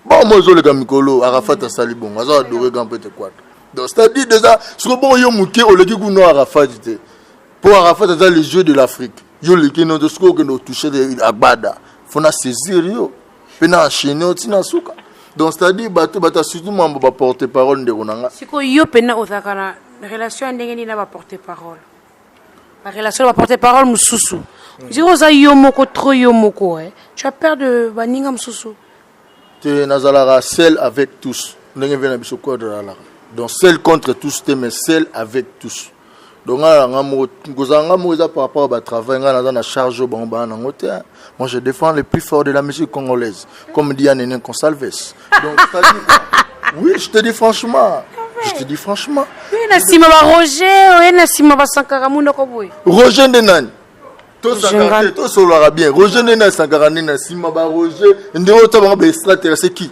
[SPEAKER 1] Bon, mo ezoleka mikolo Arafat asali bongo, aza adoré grand prêtre Quadra. Donc c'est-à-dire déjà siko bongo yo moke oleki kuna Arafat te, mpo Arafat aza le jeu de l'Afrique, yo oleki no, sikoyo okende otouche agbada, fo na saisir yo mpe na enchaîne yo ntina suka. Donc c'est-à-dire bato surtout mambo baporte parole, ndeko na nga.
[SPEAKER 2] Sikoyo yo mpena ozalaka na relation ya ndenge nini na baporte parole, barelation na baporte parole mosusu? Ondire oza yo moko, trop yo moko, eh? Tu as peur de baninga mosusu?
[SPEAKER 1] Te, nazalaka seul avec tous, ndenge mpe na biso Quadra alaka. Donc seul contre tous te, mais seul avec tous. Donc ngai nanga moko, kozala nga moko eza par rapport à batravail. Ngai naza na charge oyo bango baa nango te. Moi, je défends les plus forts de la musique congolaise, comme dit Anene Consalves. Donc c'est-à-dire quoi? Oui, je te dis franchement, je te dis franchement.
[SPEAKER 2] Oye na nsima baRoger, oye na nsima basankara munoko boye.
[SPEAKER 1] Roger nde nani? Tosakara te, tosololaka bien. Roger nde nani? Sankara nde na nsima baRoger nde oyo ta bango baextraterrestre qui?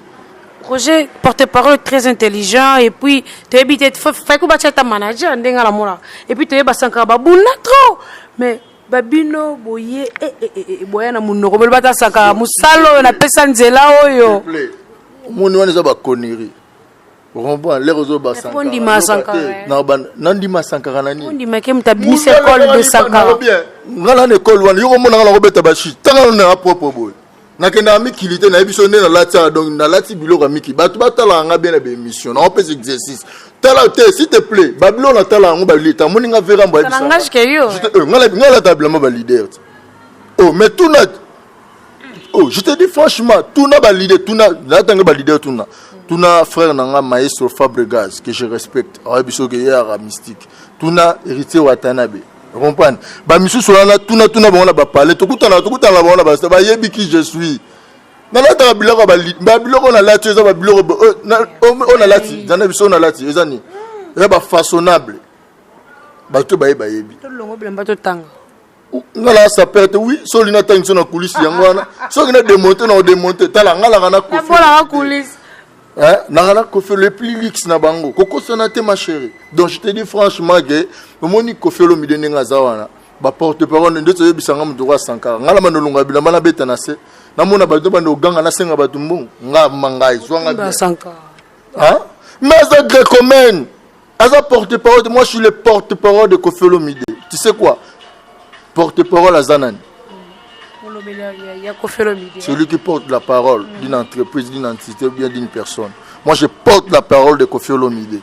[SPEAKER 2] Roger, porte-parole très intelligent, et puis toyebi te fai ko batia ata manager ndenge namonaka. Et puis toyeba Sankara babunda trop, mais babino boye boya na monoko boloba ata Sankara mosala oyo napesa nzela oyo.
[SPEAKER 1] Omoni wana eza baconnerie, comprend lere ozoba.
[SPEAKER 2] Ondima Sankara?
[SPEAKER 1] Nandima Sankara na nini?
[SPEAKER 2] Ondimaki moto abimisi école de Sankara.
[SPEAKER 1] Nga na école wana, yo komona nga nakobeta bashi ntanga nanga propre boye, nakendaka mikili te, nayebi so nde nalati awa. Donc nalati biloko ya mikili, bato batalaka nga bien na baémission, naopesa exercice. Tala te, s'il te plaît, babiloko natala yango balita amoni nga verambo. Nga alata bilamba baleader te. Oh, mais tuna, oh, je te dis franchement, tuna baleader, tuna natange baleader, tuna, tuna frère na nga maestro Fabregas que je respecte, ayebi soki ye aka mystique. Tuna Héritier Watanabe, comprendre? Bamisusu wana, tuna, tuna bango na bapale, tokutana, tokutana na bango na basta, bayebi qui je suis. Nalataka biloko, babiloko nalati eza babiloko oyo nalati zana biso oyo nalati eza nini, eza bafaçonnable, bato baye bayebi.
[SPEAKER 2] Tolongo bilamba totanga.
[SPEAKER 1] Nga na sapeur te. Oui, so olingi atangi so na coulisse yango wana, soki na démonte na odémonte. Tala, nga laka na
[SPEAKER 2] Kofi,
[SPEAKER 1] nanga na Kofi le plus luxe na bango, kokosana te, ma chérie. Donc je te dis franchement ke omoni Kofi Olomide ndenge aza wana, baporte parole nde toyebisanga moto ko Asankara. Nga na bando olonga bilamba nabeta na se, namona bato bando oganga, nasenga bato mbongo. Nga ma ngai zwanga bien, mais aza grécomaine, aza porte parole. Moi, je suis le porte parole de Kofi Olomide. Tu sais quoi, porte parole aza nani? Celui qui porte la parole d'une entreprise, d'une entité ou bien d'une personne. Moi, je porte la parole de Kofi Olomide.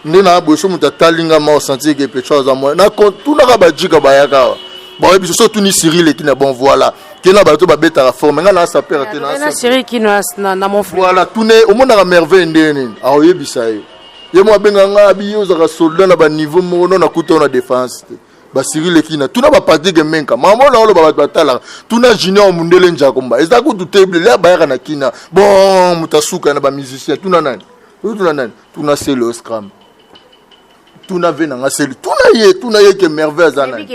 [SPEAKER 1] Nde na boye so moto atali nga ma osentir ke pecho aza mwa na tunaka bajika bayaka awa baoyebi biso so otuni Cyril Ekina, bon voilà, ke na bato babetaka forme nga na sapeur te.
[SPEAKER 2] Na Cyril Kino na mon frère.
[SPEAKER 1] Voilà, tune omonaka merveille ndenge nini aoyebisa ye. Ye mo abenga nga abi ye ozalaka soldat na baniveau moko no nakuta yo na défense te. Basiril Ekina, tuna bapatrik Menka, mama na oloba bato batalaka, tuna Junior Mundele Njakomba, eza kutu te lia bayaka na kina. Bon, moto asuka na bamusicien, tuna nani, tuna nani, tuna Sele Oscram, tuna ve nanga Sele, tuna ye, tuna ye ke merveille aza nani.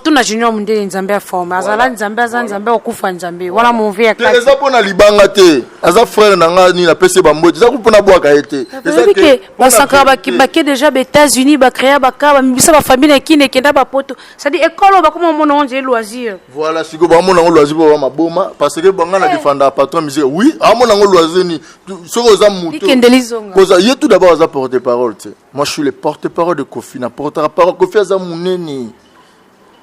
[SPEAKER 2] Tuna Junior Mundele, Nzambe aforme azala Nzambe, aza Nzambe, okufa Nzambe wana mon vie ya
[SPEAKER 1] te. Eza mpo na libanga te, aza frère na nga nini, napesi ye bambote, eza mpo na bwaka ye te.
[SPEAKER 2] Oyebi ke basankara bake déjà ba États-Unis, bacréa baka bamibisa bafamille na kini ekenda bapoto, c'est-à-dire ekolo bakoma omona ngo nzela loisir.
[SPEAKER 1] Voilà, sikoyo bamona yango loisir mpo ba maboma, parce que banga na défendaka patron musique. Oui, amona yango loisir ni soki oza moto
[SPEAKER 2] likende lizonga.
[SPEAKER 1] Koza ye tout d'abord aza porte parole te. Moi, je suis le porte parole de Kofi, na portera parole. Kofi aza monene.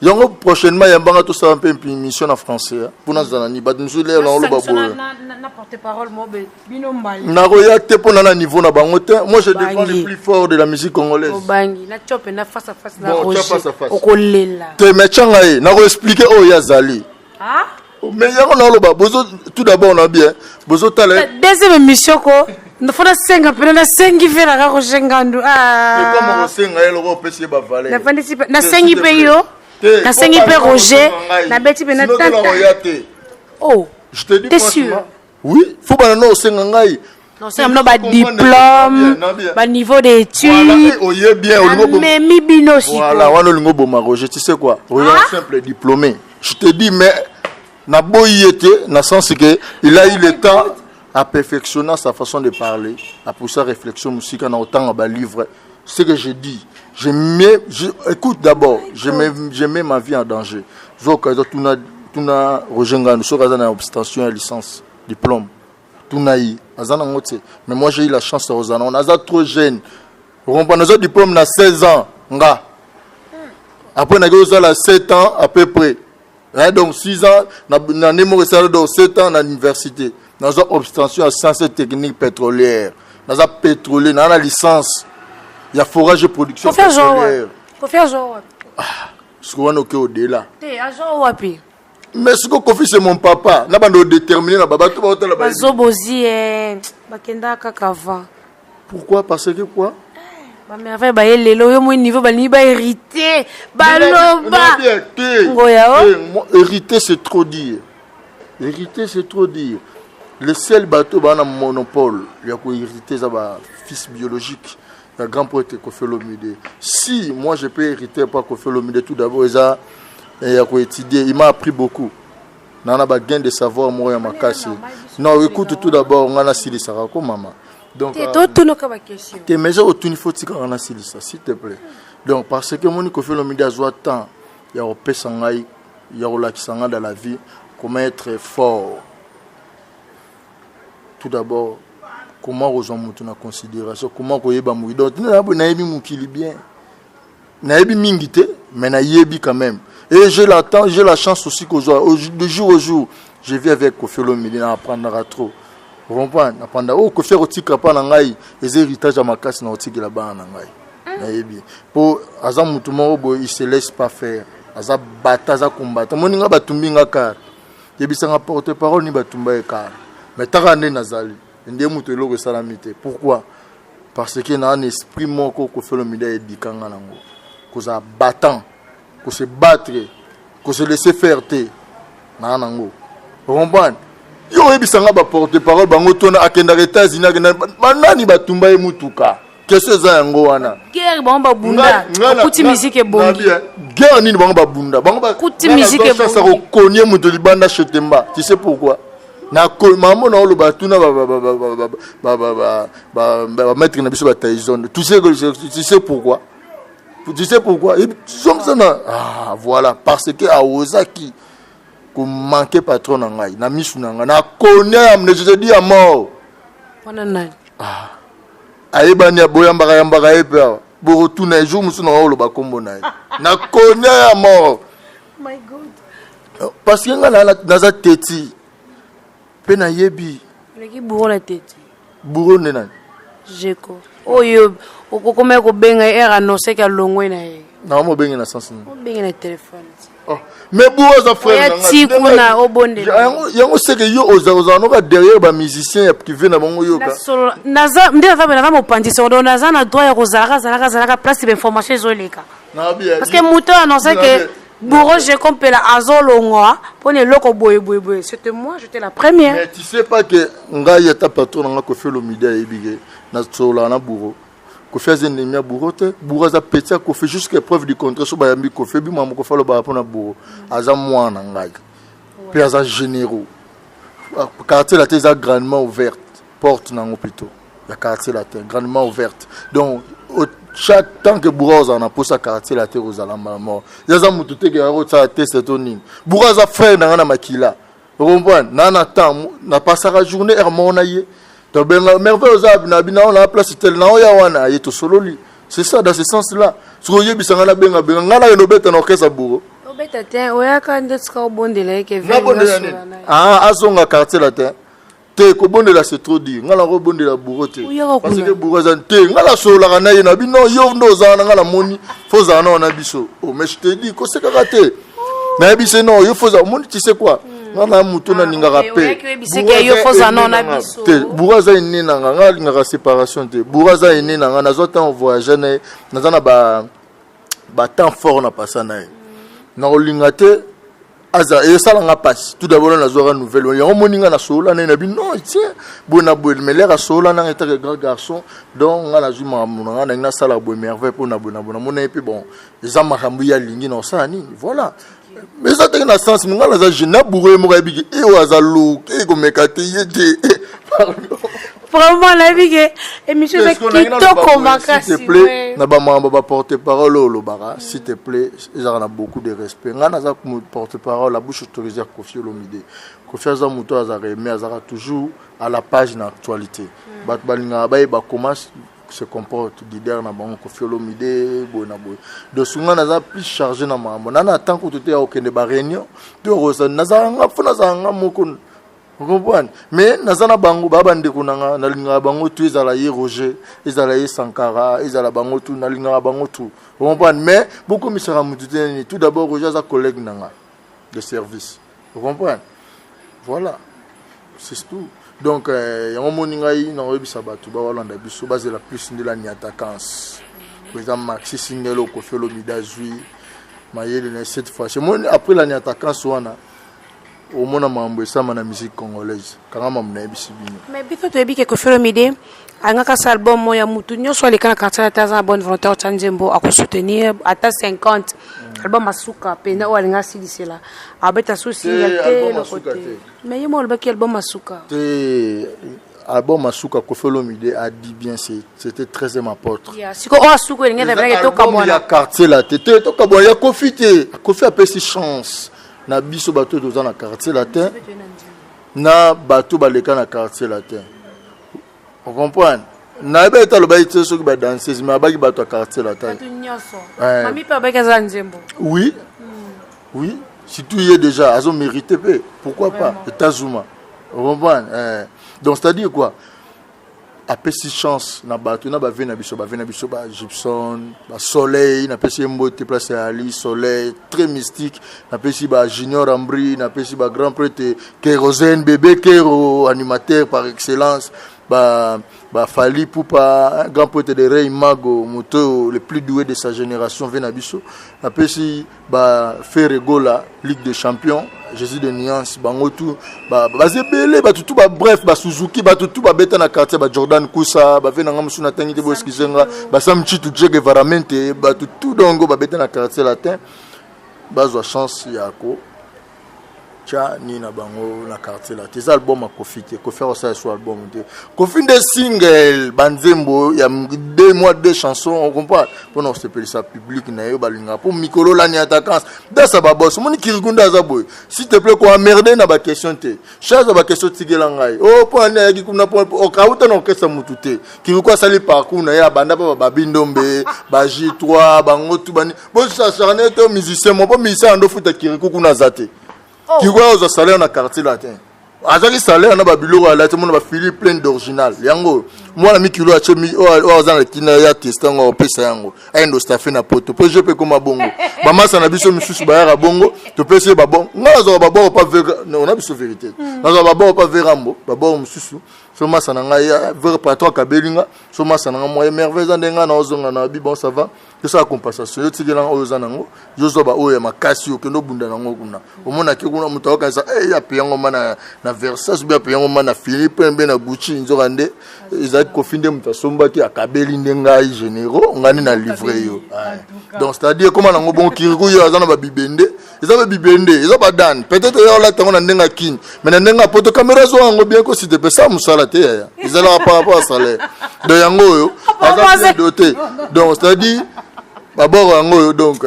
[SPEAKER 1] Yango prochainement yambanga tosala mpe émission na français mpona zala ni bato mosusu lelo na oloba boye.
[SPEAKER 2] Na porte parole mo bino mbali.
[SPEAKER 1] Nakoya te mpo na niveau na bango te. Moi, je défends les plus forts de la musique congolaise.
[SPEAKER 2] Obangi na tiope na face à face na
[SPEAKER 1] Bon,
[SPEAKER 2] Roger.
[SPEAKER 1] face à face.
[SPEAKER 2] Okolela.
[SPEAKER 1] Te, mais tianga ye nakoexplike oyo ye azali.
[SPEAKER 2] Ah?
[SPEAKER 1] Mais yango naoloba bozo tout d'abord na bien bozotala.
[SPEAKER 2] Deuxième émission ko fo nasenga mpena, nasengi ve naka Roger Ngandu.
[SPEAKER 1] Ekoma kosenga ye loko opesi ye bavaleur.
[SPEAKER 2] Nafandisi mpe nasengi mpe yo, nasengi mpe Roger, nabeti mpe na
[SPEAKER 1] tata te.
[SPEAKER 2] Oh.
[SPEAKER 1] Je te dis
[SPEAKER 2] T'es sûr?
[SPEAKER 1] franchement, oui, faut bana no osenga ngai.
[SPEAKER 2] Nosenga bino badiplôme, baniveau d'étude.
[SPEAKER 1] Oye bien.
[SPEAKER 2] Amemi bino.
[SPEAKER 1] Voilà, wana olingo oboma Roger. Tu sais quoi, Roger, simple diplômé, je te dis, mais naboyi ye te na sens que il a eu le temps à perfectionner sa façon de parler, à pousser réflexion mosika na otanga balivre. Ce que je dis, je mets je, écoute d'abord, je mets ma vie en danger. Zoka eza tuna, tuna Roger Ngando soki aza na obtention ya licence, diplôme, tuna ye aza nango te. Mais moi, j'ai eu la chance ya kozala nango. Naza trop jeune, okomprendre. Naza diplôme na 16 ans nga, après naki ozala 7 ans à peu près, hein, donc 6 ans na nde moko esala, donc 7 ans na université. Naza obtention ya science technique pétrolière, naza pétrolier, naa na licence ya forage et production pétrolière.
[SPEAKER 2] Kofi azwa wapi?
[SPEAKER 1] Siko wana oke au-delà.
[SPEAKER 2] Te, azwa wapi?
[SPEAKER 1] Mais siko Kofi, c'est mon papa, na bando déterminé na babato baotala.
[SPEAKER 2] Bazobozi bakenda kaka avant.
[SPEAKER 1] Pourquoi? Parce que quoi?
[SPEAKER 2] Bamerveille baye lelo, yo moi niveau balingi bahérité, baloba ngoya
[SPEAKER 1] o. Hérité, c'est trop dire. Hérité, c'est trop dire. Le seul bateau baa na monopole ya kohérité eza bafils biologique ya grand poète Kofi Olomide. Si moi, je peux hériter pas Kofi Olomide, tout d'abord eza ya koétudier. Il m'a appris beaucoup, naa na bagain de savoir moko ya makasi. Non, écoute tout d'abord, nga nasilisaka ko mama.
[SPEAKER 2] Donc totunaka baquestion.
[SPEAKER 1] Te, mais eza otuni, faut tikaka nasilisa, s'il te plaît. Donc parce que moni Kofi Olomide azwa temps ya kopesa ngai, ya kolakisa ngai dans la vie comment être fort. Tout d'abord, comment kozwa moto na considération, comment koyeba mokili. Donc tina boye nayebi mokili bien, nayebi mingi te, mais nayebi quand même. Et j'ai la temps, j'ai la chance aussi kozwa de jour au jour. Je vis avec Kofi Olomide, na apprendra trop, comprendre, napanda oyo Kofi akotika mpa na ngai eza héritage ya makasi na kotikela bana na ngai. Nayebi mpo aza motu moko boye, il se laisse pas faire, aza bata, aza kombata. Moni nga batumbi nga kar, yebisanga porte parole ni batumba ye kar, mais taka nde nazali nde moto eloko esalami te. Pourquoi? Parce que na un esprit moko Kofi Olomide ayebikanga nango, kozala battant, kose battre, kose laisser faire te, naa nango, comprendre. Yo oyebisanga baporte parole bango tona akendaka États-Unis, akenda banani batumba ye mutuka? Question eza yango wana.
[SPEAKER 2] Guerre bango babunda, okuti musique ebongi.
[SPEAKER 1] Guerre nini bango babunda? Bango
[SPEAKER 2] kuti musique
[SPEAKER 1] ebongi. Kokonie moto libanda chetemba, tu sais pourquoi? Na mamo na oloba, tuna bamaître na biso bataizone. Tu sais pourquoi? Tu sais pourquoi? Zongisa na, ah voilà, parce que aozaki komanke patron na ngai na misu na ngai, nakonia ya, je te dis, ya mort.
[SPEAKER 2] Wana nani?
[SPEAKER 1] Ah, ayebani, boyambaka yambaka ye mpe awa, bokotuna ye jour mosusu na oloba nkombo na ye. Nakonia ya mort.
[SPEAKER 2] My God.
[SPEAKER 1] Parce que ngai naza teti mpe nayebi.
[SPEAKER 2] Oleki bourreau na teti.
[SPEAKER 1] Bourreau nde nani?
[SPEAKER 2] Jeko. Oyo okokomaki kobenga ye heure annonce ke alongwe na ye.
[SPEAKER 1] Na mobenge na sens nini?
[SPEAKER 2] Obenge na telefone.
[SPEAKER 1] Oh. Mais bourreau aza frère na nga.
[SPEAKER 2] Ti kuna obondela.
[SPEAKER 1] Yango yango c'est que yo oza oza noka derrière ba musiciens ya privé na bango yoka.
[SPEAKER 2] Na solo naza nde naza naza mopanzi solo donc naza na droit ya kozalaka zalaka zalaka place ba information ezoleka.
[SPEAKER 1] Na bien.
[SPEAKER 2] Parce que moto annonce que bourreau je compela azolongwa mpo na eloko boye boye boye c'était moi j'étais la première.
[SPEAKER 1] Mais tu sais pas que ngai ata patron na nga Koffi Olomide ayebi ke na solola na bourreau. Koffi aza ennemi ya bourreau te. Bourreau aza petit ya Koffi jusqu'à preuve du contraire so bayambi Koffi ebi makambo Koffi alobaka mpo na bourreau. Aza mwana na ngai. Mpe aza généraux. Quartier latin eza grandement ouverte. Porte nango plutôt. Ya quartier latin grandement ouverte. Donc chaque tant que bourreau ozala na posa quartier latin kozala mbala moko. Ye aza motu te ke akosala test to nini. Bourreau aza frère na ngai na makila. Ocomprendre na na temps na passaka journée heure moko na ye tobenga merveille oza na bina na place tel na oya wana ye tosololi c'est ça dans ce sens là soki oyebisa ngai nabenga benga ngai nakende obeta na orchestre bouro
[SPEAKER 2] obeta te oyaka nde tika obondela ye ke
[SPEAKER 1] nabondela nini ah azonga quartier latin te kobondela c'est trop dire ngai nakobondela bouro te parce que bouro eza te ngai nasololaka na ye na bino yo nde ozala na ngai namoni fo ozala na wana biso oh, mais je te dis kosekaka te nayebi se non yo fo ozala omoni tu sais quoi hmm. ngai na moto nalingaka ah, pe te bouro aza ene na ngai ngai alingaka séparation te bouro aza ene na ngai nazwa ntango voyage na ye naza na ba batemps fort na pasa na ye nakolinga te aza esala nga pasi tout d'abord nazwaka nouvelle yango omoni nga nasolola naye na bi non tiens boye na boye mais lere asolola nanga etake grand garçon donc nga nazwi makambo na nga nangi nasala boye merveille mpo na boye na boye namona ye mpe bon eza makambo ye alingi na osala nini voilà mais eza teke na sens me nga naza jeune na bourre ye moko ayebiki e oyo aza look e komeka te ye te
[SPEAKER 2] pardon vraiment nayebi ke émission eza kitoko makasi
[SPEAKER 1] s'il te plaît na bamambo ba porte parole oyo olobaka s'il te plaît ezalaka na beaucoup de respect ngai naza porte parole la bouche autorisée ya Koffi Olomide Koffi aza moto oyo azalaka aimé azalaka toujours à la page na actualité mm. bato balingaka bayeba comment se comporte leader na bango Koffi Olomide boye na boye donc soki ngai naza plus chargé na makambo na na temps kutu te ya kokende ba réunion to nazalaka nga fo nazalaka nga moko Comprendre? Mais naza na bango ba bandeko na nga nalingaka bango tout ezala ye Roger, ezala ye Sankara, ezala bango tout nalingaka bango tout. Comprendre? Mais bokomisaka mutu te nini. Tout d'abord Roger aza collègue na nga de service. Vous comprenez? Voilà. C'est tout. Donc euh, yango moni ngai nakoyebisa bato bawalanda biso bazela plus nde la niatakance. Eza maxi single Koffi Olomide azwi mayele na cette fois. Moni après la niatakance wana omona makambo esama na musique congolaise kanga mamu nayebisi bino
[SPEAKER 2] mais biso toyebi ke Koffi Olomide alingaka asala album moko ya mutu nyonso aleka na quartier ata aza na bonne volonté otya nzembo akosoutenir ata 50 album asuka mpenza oyo alinga asilisela abeta so single te eloko te mais ye moko alobaki album asuka
[SPEAKER 1] te album asuka Koffi Olomide a dit bien c'était 13e apôtre
[SPEAKER 2] yeah, siko oyo asuka elingi ezalaki tokabwana
[SPEAKER 1] ya quartier la te te tokabwana ya Koffi te Koffi apesi chance na biso bato oyo toza na quartier latin na bato baleka na quartier latin ocomprendre nayebi ete alobaki te soki badanseuse mais abaki bato ya quartier latin
[SPEAKER 2] eh.
[SPEAKER 1] oui oui surtout ye déjà azo mérité mpe pourquoi pas etazuma ocomprendre eh. donc c'est à dire quoi apesi chance na bato na bave na biso bave na biso ba Gibson ba Soleil napesi ye mbote place ya Ali Soleil très mystique napesi ba Junior Ambry napesi ba grand prêtre Kérosène bébé Kero animateur par excellence ba ba Fally Poupa grand prêtre de Rey Mago moto le plus doué de sa génération ve na biso napesi ba Ferre Gola Ligue des champions Jésus de nuance bango tout baza ebele bato tout ba bref ba Suzuki bato tout babeta na quartier ba Jordan Kusa bave na nga mosusu natangi te bo excuse nga ba Sam Chitu Che Guevara mente bato tout dongo babeta na quartier latin bazwa chance ya ko tya nini na bango na quartier la te eza album ya Koffi te Koffi akosala so album te Koffi nde single banzembo ya deux mois deux chansons on comprend mpona kosepelisa public na ye balingaka mpo mikolo olani attaquance dasa babos omoni kiriku nde aza boye s'il te plaît koamerde na baquestion te charge ya baquestion tikela ngai o mpo nani ayaki kuna okauta na orchestre mutu te kiriku asali parcours na ye abanda mpo bababi ndombe ba j3 bango tu bani bosacharne to musicien mo mpo musicien ando futa kiriku kuna aza te oh. Kiriku akozwa salaire na quartier latin. Azwaki salaire na babiloko alati, mona bafili plein d'original. Yango mwana mikilo atie oyo aza na kina ya teste yango, akopesa yango, ayende ostafe na poto mpo je mpe ekoma bongo. Bamasa na biso misusu bayaka bongo, topesi ye babon. Ngai nazwaka babor pa ona biso vérité, nazwaka babor pa verambo, babor mosusu. So masa na ngai ver patron akabeli nga, so masa na ngai moye merveille eza nde ngai naozonga na bi. Bon, ça va, tosala compensation. Yo tikelanga oyo oza nango, yo zwa baoyo ya makasi, okende obunda nango kuna. Omonaki kuna moto akokanisa e ape yango ma na Versace, be ape yango ma na Philippe, mpe na Gucci. Nzoka nde ezalaki Kofi nde moto asombaki, akabeli nde ngai généraux, ngai nde na livre yo. Donc c'est à dire ekoma nango bongo. Kiriku yo aza na babibende, eza babibende, eza badane. Peut-être yo olata yango na ndenge ya kini, mais na ndenge ya poto kamera azwa yango bien kosite mpe sa mosala te yaya, ezalaka par rapport à salaire. Donc yango oyo aza bien doté. Donc c'est à dire baboro yango oyo. Donc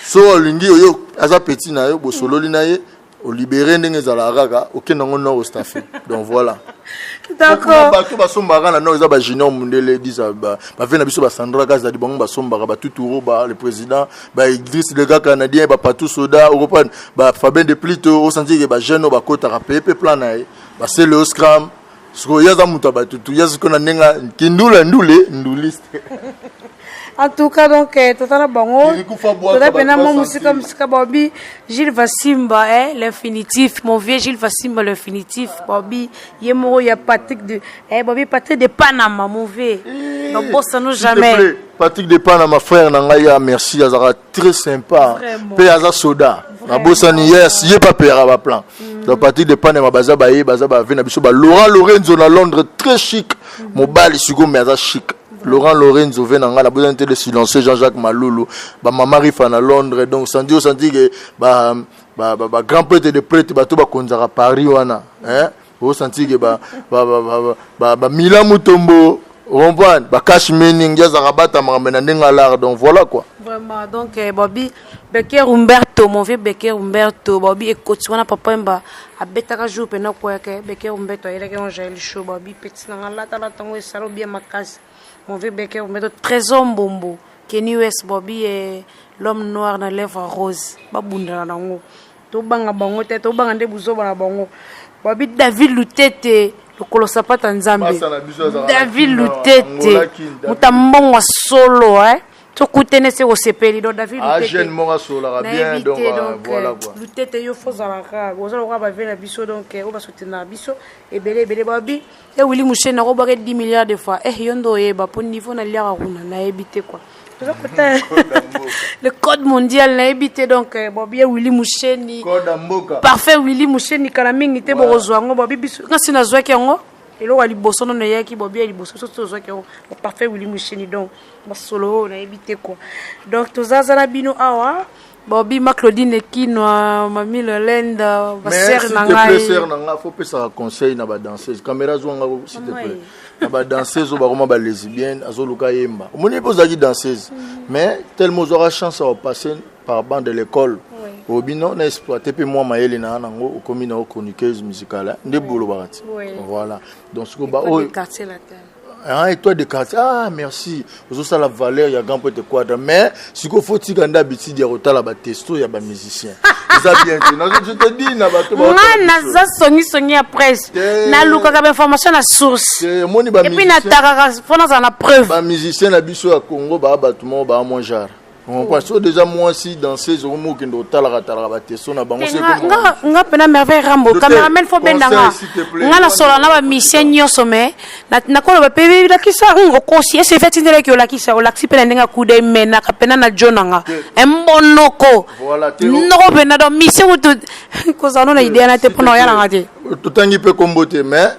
[SPEAKER 1] so olingi oyo aza petit na yo, bosololi na ye, olibere ndenge ezalaka kaka, okende yango nord ostafe. Donc voilà.
[SPEAKER 2] D'accord.
[SPEAKER 1] Bato basombaka na nord eza bajunior mundele disa, bave na biso, basandra kazadi, bango basombaka, batuturo ba le président, baidris le gars canadien, bapatou soda okopa, bafabien de plito osanti ke bajeune oyo bakotaka peye mpe plan na ye, basele oscram. Sikoyo ye aza moto ya batutu, ye sikoyo na ndenge kindula ndule nduliste.
[SPEAKER 2] En tout cas, donc totala bango, toza mpena mwa mosika mosika. Babi Gilles Vasimba, l'infinitif, mon vieux Gilles Vasimba l'infinitif. Babi ye moko ya Patrick de babi Patrick de Panama, mon vieux, nobosano jamais.
[SPEAKER 1] Patrick de Panama, frère na ngai ya merci, azalaka très sympa mpe aza soda. Nabosani yes, ye mpe apeyaka baplan. Donc Patrick de Panama, baza baye, baza bave na biso, ba Laurent Lorenzo na Londres, très chic mobali sikoyo, mais aza chic. Laurent Lorenzo ve na ngai, nabosani te le silencieux Jean-Jacques Malulu, bamama Rifa na Londres. Donc sandi osandi ke ba grand prêtre de prêtre, bato bakonzaka Paris wana, osanti ke bamila Mutombo, comprendre, bacash meaning azalaka bata makambo na ndenge alar. Donc voilà quoi.
[SPEAKER 2] Vraiment, donc Bobi Becker Umberto, mon vieux Becker Umberto, Bobi ekoti wana, papa Yemba abetaka jour mpena koyaka Becker Umberto, ayelaki yango Jael Show. Bobi petit nanga latalata yango esala bien makasi, mon vieux Becker Umberto, Trésor Mbombo, Kenny West, Bobi l'homme noir na lèvre rose, babundana nango, tobanga bango te, tobanga nde buzoba na bango. Babi David Lutete, lokolo sapata nzambe, David Lutete, moto mbongo solo, tokutene se kosepeli. Donc David
[SPEAKER 1] jeune moko asolaka bien. Donc voilà quoi.
[SPEAKER 2] Lutete, yo fo ozalaka, oza lokola bave na biso. Donc oyo basoutenaka biso ebele ebele. Babi e Willi Musheni, nakobwaka 10 milliards de fois yo nde oyeba mpo niveau naliaka kuna, nayebi te quoi. Toza kota le code mondial, nayebi te. Donc bobi ye Willi Musheni, parfait Willi Musheni, kala mingi te bokozwa yango. Bobi biso nga si nazwaki yango, eloko ya liboso nono eyaki, bobi ya liboso so tozwaki yango, parfait Willi Musheni. Donc basolo oyo nayebi te quoi. Donc tozaza na bino awa, bobi ma Claudine Ekinwa, mami Lolenda, basere na ngai.
[SPEAKER 1] Sere na ngai, fo pesaka conseil na badanseuse. Caméra zwanga s'il te plaît. Na badanseuse oyo bakoma balesbienne, azoluka yemba. Omoni mpe ozalaki danseuse, mais tellement ozwaka chance ya kopasser par banc de l'école, obi non, na exploité mpe mwa mayele na nango, okomi na chroniqueuse musicale nde bolobaka ti. Voilà, donc sikoyo baoyo, ah, étoile de quartier, ah merci, ozosala valeur ya grand prêtre Quadra. Mais sikoyo fo tika nde habitude ya kotala batesto ya bamusicien, eza bien te. Je te dis na bato
[SPEAKER 2] nga naza songisongi ya presse, nalukaka bainformation na source et puis natakaka mpo nazala na preuve.
[SPEAKER 1] Bamusicien na biso ya Congo baa bato moko baa moins genre, comprend? So déjà mwasi danseuse okomi okende otalaka talaka batesto na bango.
[SPEAKER 2] Nga mpena Merveille Rambo, cameraman, fo bendanga nga nasola na bamusicien nyonso, mais nakoloba mpe lakisa okosi ese fe tindelaki olakisa, olakisi mpe na ndenge akuda emenaka mpena na jo nanga embonoko noko mpena. Donc musicien kutu kozala no na idea na te mpona oyananga te.
[SPEAKER 1] Totangi mpe kombo te, mais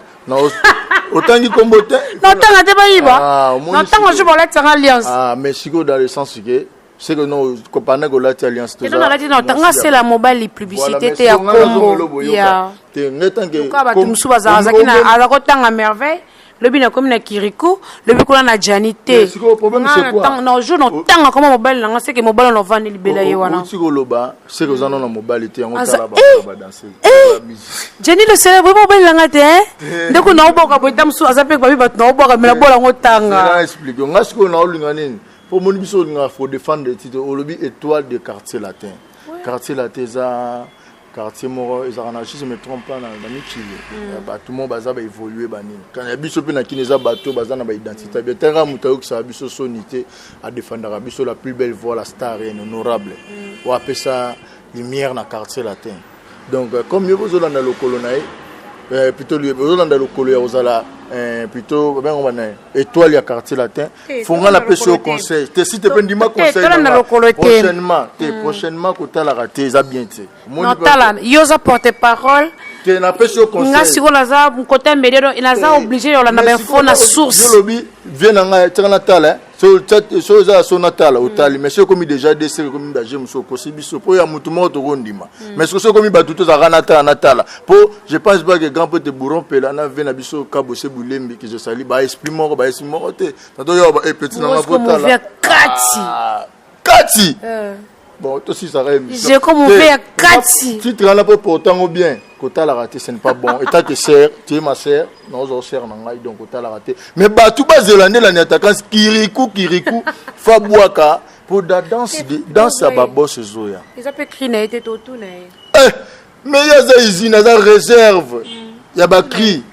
[SPEAKER 1] otangi kombo te.
[SPEAKER 2] Notanga te, bayiba notanga jour balatisanga alliance.
[SPEAKER 1] Ah, mais sikoyo dans le sens que c'est que non, pendant que olati alliance.
[SPEAKER 2] Eto nalati na otanga sela mobali publicité te ya kombo ya
[SPEAKER 1] te ngai tanke.
[SPEAKER 2] Bato mosusu bazalaki aza kotanga Merveille, lobi nakomi na Kiriku, lobi kuna na Jani te. Na jour notanga koma mobali nanga, seke mobali wana ovandi libela ye wana.
[SPEAKER 1] Outi koloba seke oza nano na mobali te, yango tala badanseuse.
[SPEAKER 2] Jani le célèbre, mobali nanga te ndeko naoboka boye, ta mosusu aza mpe babi bato naoboka me nabola yango tanga.
[SPEAKER 1] Explique nga sikoyo, naolinga nini? Mpo omoni biso olingaka fo défendre titre. Olobi étoile de Quartier Latin. Quartier Latin eza Quartier moko ezalaka na, si je me trompe pas, na mikili ya bato moko baza baévolue banini. Kana ya biso mpe na kini eza bato baza na baidentité bien. Tanga moto ayokisaka biso soni te, adefendaka biso, la plus belle voix, la star reine honorable oyo apesa lumière na Quartier Latin. Donc comme yo bozolanda lokolo na ye, plutôt ozolanda lokolo ya kozala plutôt babengo bana étoile ya Quartier Latin, fonga napesi yo conseil te, si te mpe ndima conseil prochainement te. Prochainement kotalaka te, eza bien te.
[SPEAKER 2] Notala, yo oza porte parole.
[SPEAKER 1] Te, napesi yo conseil.
[SPEAKER 2] Nga sikoyo naza côté ya média, donc naza obligé ya olanda bainfo na source.
[SPEAKER 1] Yo lobi vie na ngai, tika natala. So eza so natala, otali, mais soki ekomi déjà desere, ekomi danger mosusu, okosi biso mpo ya motu moko tokondima. Mais soki ekomi bato tozalaka natala natala, mpo je pense pas que grand prêtre Bourron Mpela na vie na biso Kabose Bulembi que je sali, baesprit moko, baesprit moko te. Natoyo petit nanga
[SPEAKER 2] kotala kati.
[SPEAKER 1] Kati bon, tosisaka.
[SPEAKER 2] Émission ya kati.
[SPEAKER 1] Titre wana mpo portango bien, kotalaka te, ce n'est pas bon. Étant que sœur, tu es ma sœur, naozwa sœur na ngai, donc kotalaka te. Mais bato bazela nde lani attaquance kiriku kiriku fa bwaka mpo da danse, danse ya babos ezoya.
[SPEAKER 2] Eza mpe cri na ye te, totuna ye.
[SPEAKER 1] Eh, mais ye aza usine, aza réserve ya bacri.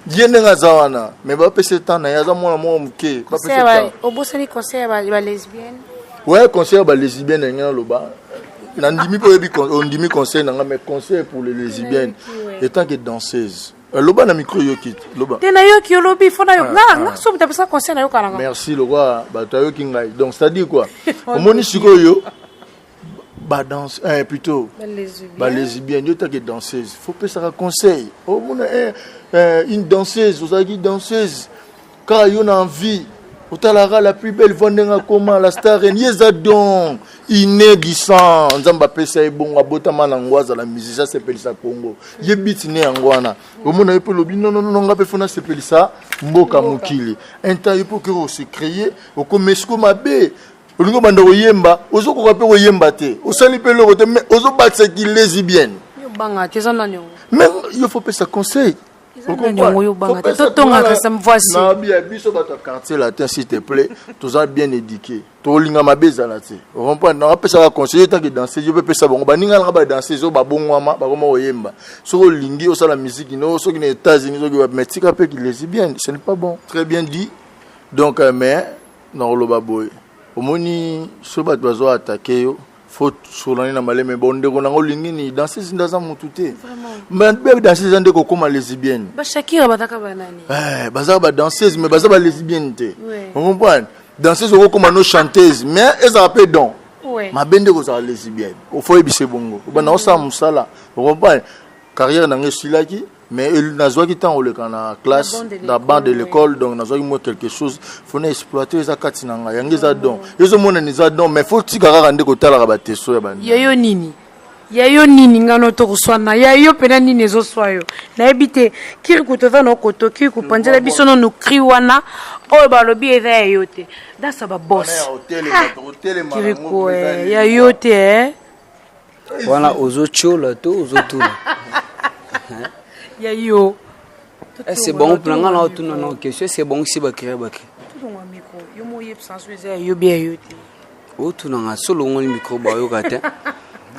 [SPEAKER 1] Ye ndenge aza wana, mais bapesa temps na ye, aza mwana moko moke.
[SPEAKER 2] Obosani conseil ya balesbienne.
[SPEAKER 1] Ouais, conseil ya balesbienne ndenge naloba, nandimi mpo oyebi, ondimi conseil na nga. Mais conseil pour les lesbiennes, étant que danseuse, loba na micro, yoki, loba.
[SPEAKER 2] Te, nayoki, olobi fo nayoka nga. Nga so moto apesa conseil, nayoka nanga.
[SPEAKER 1] Merci. Lokwa bato ayoki ngai. Donc c'est à dire quoi? Omoni sikoyo badanse, plutôt balesbienne, yo take danseuse, faut pesaka conseil. Omona une danseuse, ozalaki danseuse kaka yo na envie, otalaka la plus belle voix ndenge akoma la star reine. Ye eza don inné du sang, Nzambe apesa ye bongo, abotama nango, azala musicien, asepelisa Congo. Ye biti ne yango wana. Omona ye mpe olobi: "Nonono, nga mpe fo nasepelisa mboka mokili." Un temps ye mpe okoki kose créer, okoma esiko mabe, olingi obanda koyemba, ozokoka mpe koyemba te, osali mpe eloko te, mais ozobatisaki lesbienne.
[SPEAKER 2] Yobanga te, eza nani yango?
[SPEAKER 1] Mais yo faut pesa conseil.
[SPEAKER 2] Totongaka.
[SPEAKER 1] Biso bato ya Quartier Latin, s'il te plaît, toza bien éduqué, tolinga mabe ezala te. Ocomprendre? Nakapesaka conseil tant que danseuse, yo mpe pesa bango. Baninga nanga badanseuse oyo babongwama, bakoma koyemba. Soki olingi osala musique no, soki na États-Unis, soki, mais tika mpe lesbienne, ce n'est pas bon. Très bien dit. Donc mais nakoloba boye, omoni, soki bato bazo attaquer yo, faut solani na maleme. Bon, ndeko nango olingi nini? Danseuse nde aza motu te, be danseuse eza nde kokóma lesbienne.
[SPEAKER 2] Bashakira bazaka banani?
[SPEAKER 1] Bazaka badanseuse, mais baza balesbienne te. Ocomprendre? Danseuse okokóma no chanteuse, mais ezala mpe don. Mabe nde kozala lesbienne. Ofo oyebisa bongo, obanda osala mosala. Ocomprendre? Carrière nango esilaki, mais nazwaki ntango oleka na classe, na banc de l'école. Donc nazwaki mwa quelque chose, faut na exploiter. Eza kati na ngai, yango eza don, ezomonana eza don, mais faut tika kaka nde kotalaka bateso ya bani.
[SPEAKER 2] Yayo nini? Ya yo nini? Ngano tokoswana ya yo mpena nini ezoswa yo? Nayebi te. Kiriku, toza na okoto. Kiriku, panzela biso nonu cri wana oyo balobi eza ya yo te, dasa babos. Kiriku, ya yo te.
[SPEAKER 14] Wana ozotiola to ozotuna?
[SPEAKER 2] Ya yo.
[SPEAKER 14] C'est bon mpona nga na otuna na question, c'est bon si bacri bacri.
[SPEAKER 2] Yo mo oyebisa so eza ya yo bi ya yo te.
[SPEAKER 14] Otunanga so olongoli micro, bayoka te.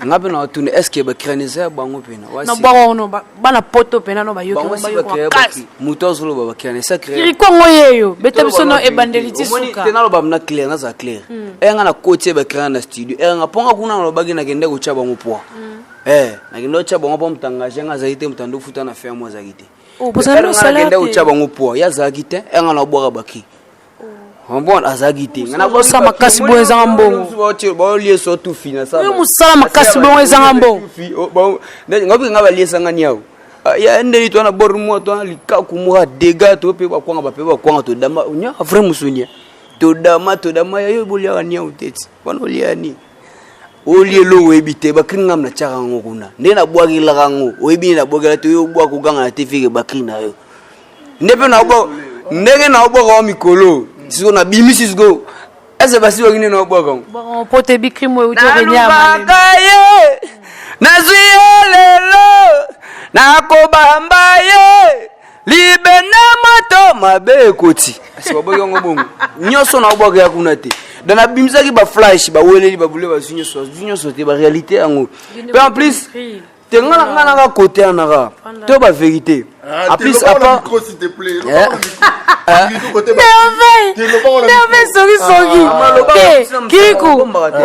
[SPEAKER 14] Nga mpe na otuna, est ce que bacri eza ya bango mpena?
[SPEAKER 2] Na bwaka ono bana poto mpena no
[SPEAKER 14] bayoki si moto azoloba bacri esa.
[SPEAKER 2] Kirikongo yeyo, beta biso no ebandeli ti suka.
[SPEAKER 14] Te, naloba na clair, naza clair. Eya nga na koti bacri na studio, eya nga mponga kuna nalobaki nakende kotya bango poids, nakende kotya bango mpo moto engage nga azalaki te, moto ando futa na fin mo azalaki te. Nakende kotya bango poids, ye azalaki te. Eya nga na obwaka bacri bon, azalaki te.
[SPEAKER 2] Mosala makasi boye ezanga mbongo.
[SPEAKER 14] Baolie so tufi na
[SPEAKER 2] oyo mosala makasi bongo ezanga mbongo.
[SPEAKER 14] Ngabi nga baliesanga niao ya ndeni to na bor mo to na likaku mo dega to pe bakwanga bape bakwanga todama nya vrai musunia todama todama ya yo boliaka niao teti wana olia ni olie eloko oyebi te. Bacri ngam na tiaka yango kuna nde nabwakelaka yango, oyebi nde nabwakela te. Oyo obwaka oganga na te fike bacri na yo nde mpe ndenge naobwaka wa mikolo siko nabimisi siko ese basi baki nde naobwaka
[SPEAKER 2] yango po te bicri mo euti.
[SPEAKER 14] Nalubaka ye, nazwi ye lelo, nakobamba ye libende moto mabe ekoti. Asi baboki yango bongo nyonso naobwaka ya kuna te. Donc nabimisaki baflash, baweleli babule, bazwi nyonso, bazwi nyonso te, baréalité yango mpe en plus. Te nga nga naka côté anaka. To ba vérité.
[SPEAKER 1] Ah,
[SPEAKER 14] En plus à part
[SPEAKER 2] Merveille songisongi te kiriku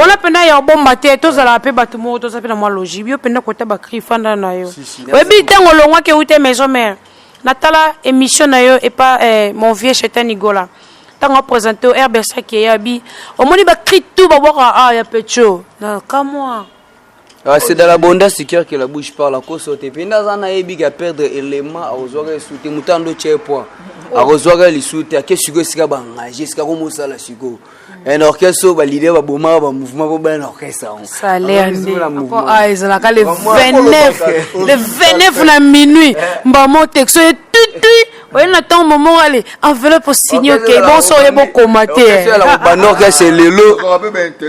[SPEAKER 2] wana mpenza ya obomba te tozalaka mpe bato moko toza mpe na mwa logique yo mpenza kota bacri fanda na yo oyebi ntango olongwaki euta maison mare natala émission na yo epa eh, mon vieux chetan igola ntango apresente yo rbsaki eyabi omoni bacri tout babwaka ah, ya pecho na kamwa.
[SPEAKER 14] Ah, c'est dans l'abondance du cœur que la bouche parle. Akoso te. Penda aza na yebi ka perdre élément akozwaka esu te. Moto ando tye poids. Akozwaka lisu te. Ake sikoyo esika ba engagé esika komosala sikoyo. Un orchestre oyo ba leader babomaka ba mouvement po baya na orchestre yango.
[SPEAKER 2] Salaire nde. Ah, ezalaka le 29 le 29 na minuit mbamo texto ye tutui oye na ntango momo ale enveloppe osigne oke bonso oye bokoma te.
[SPEAKER 14] Obandi orchestre lelo,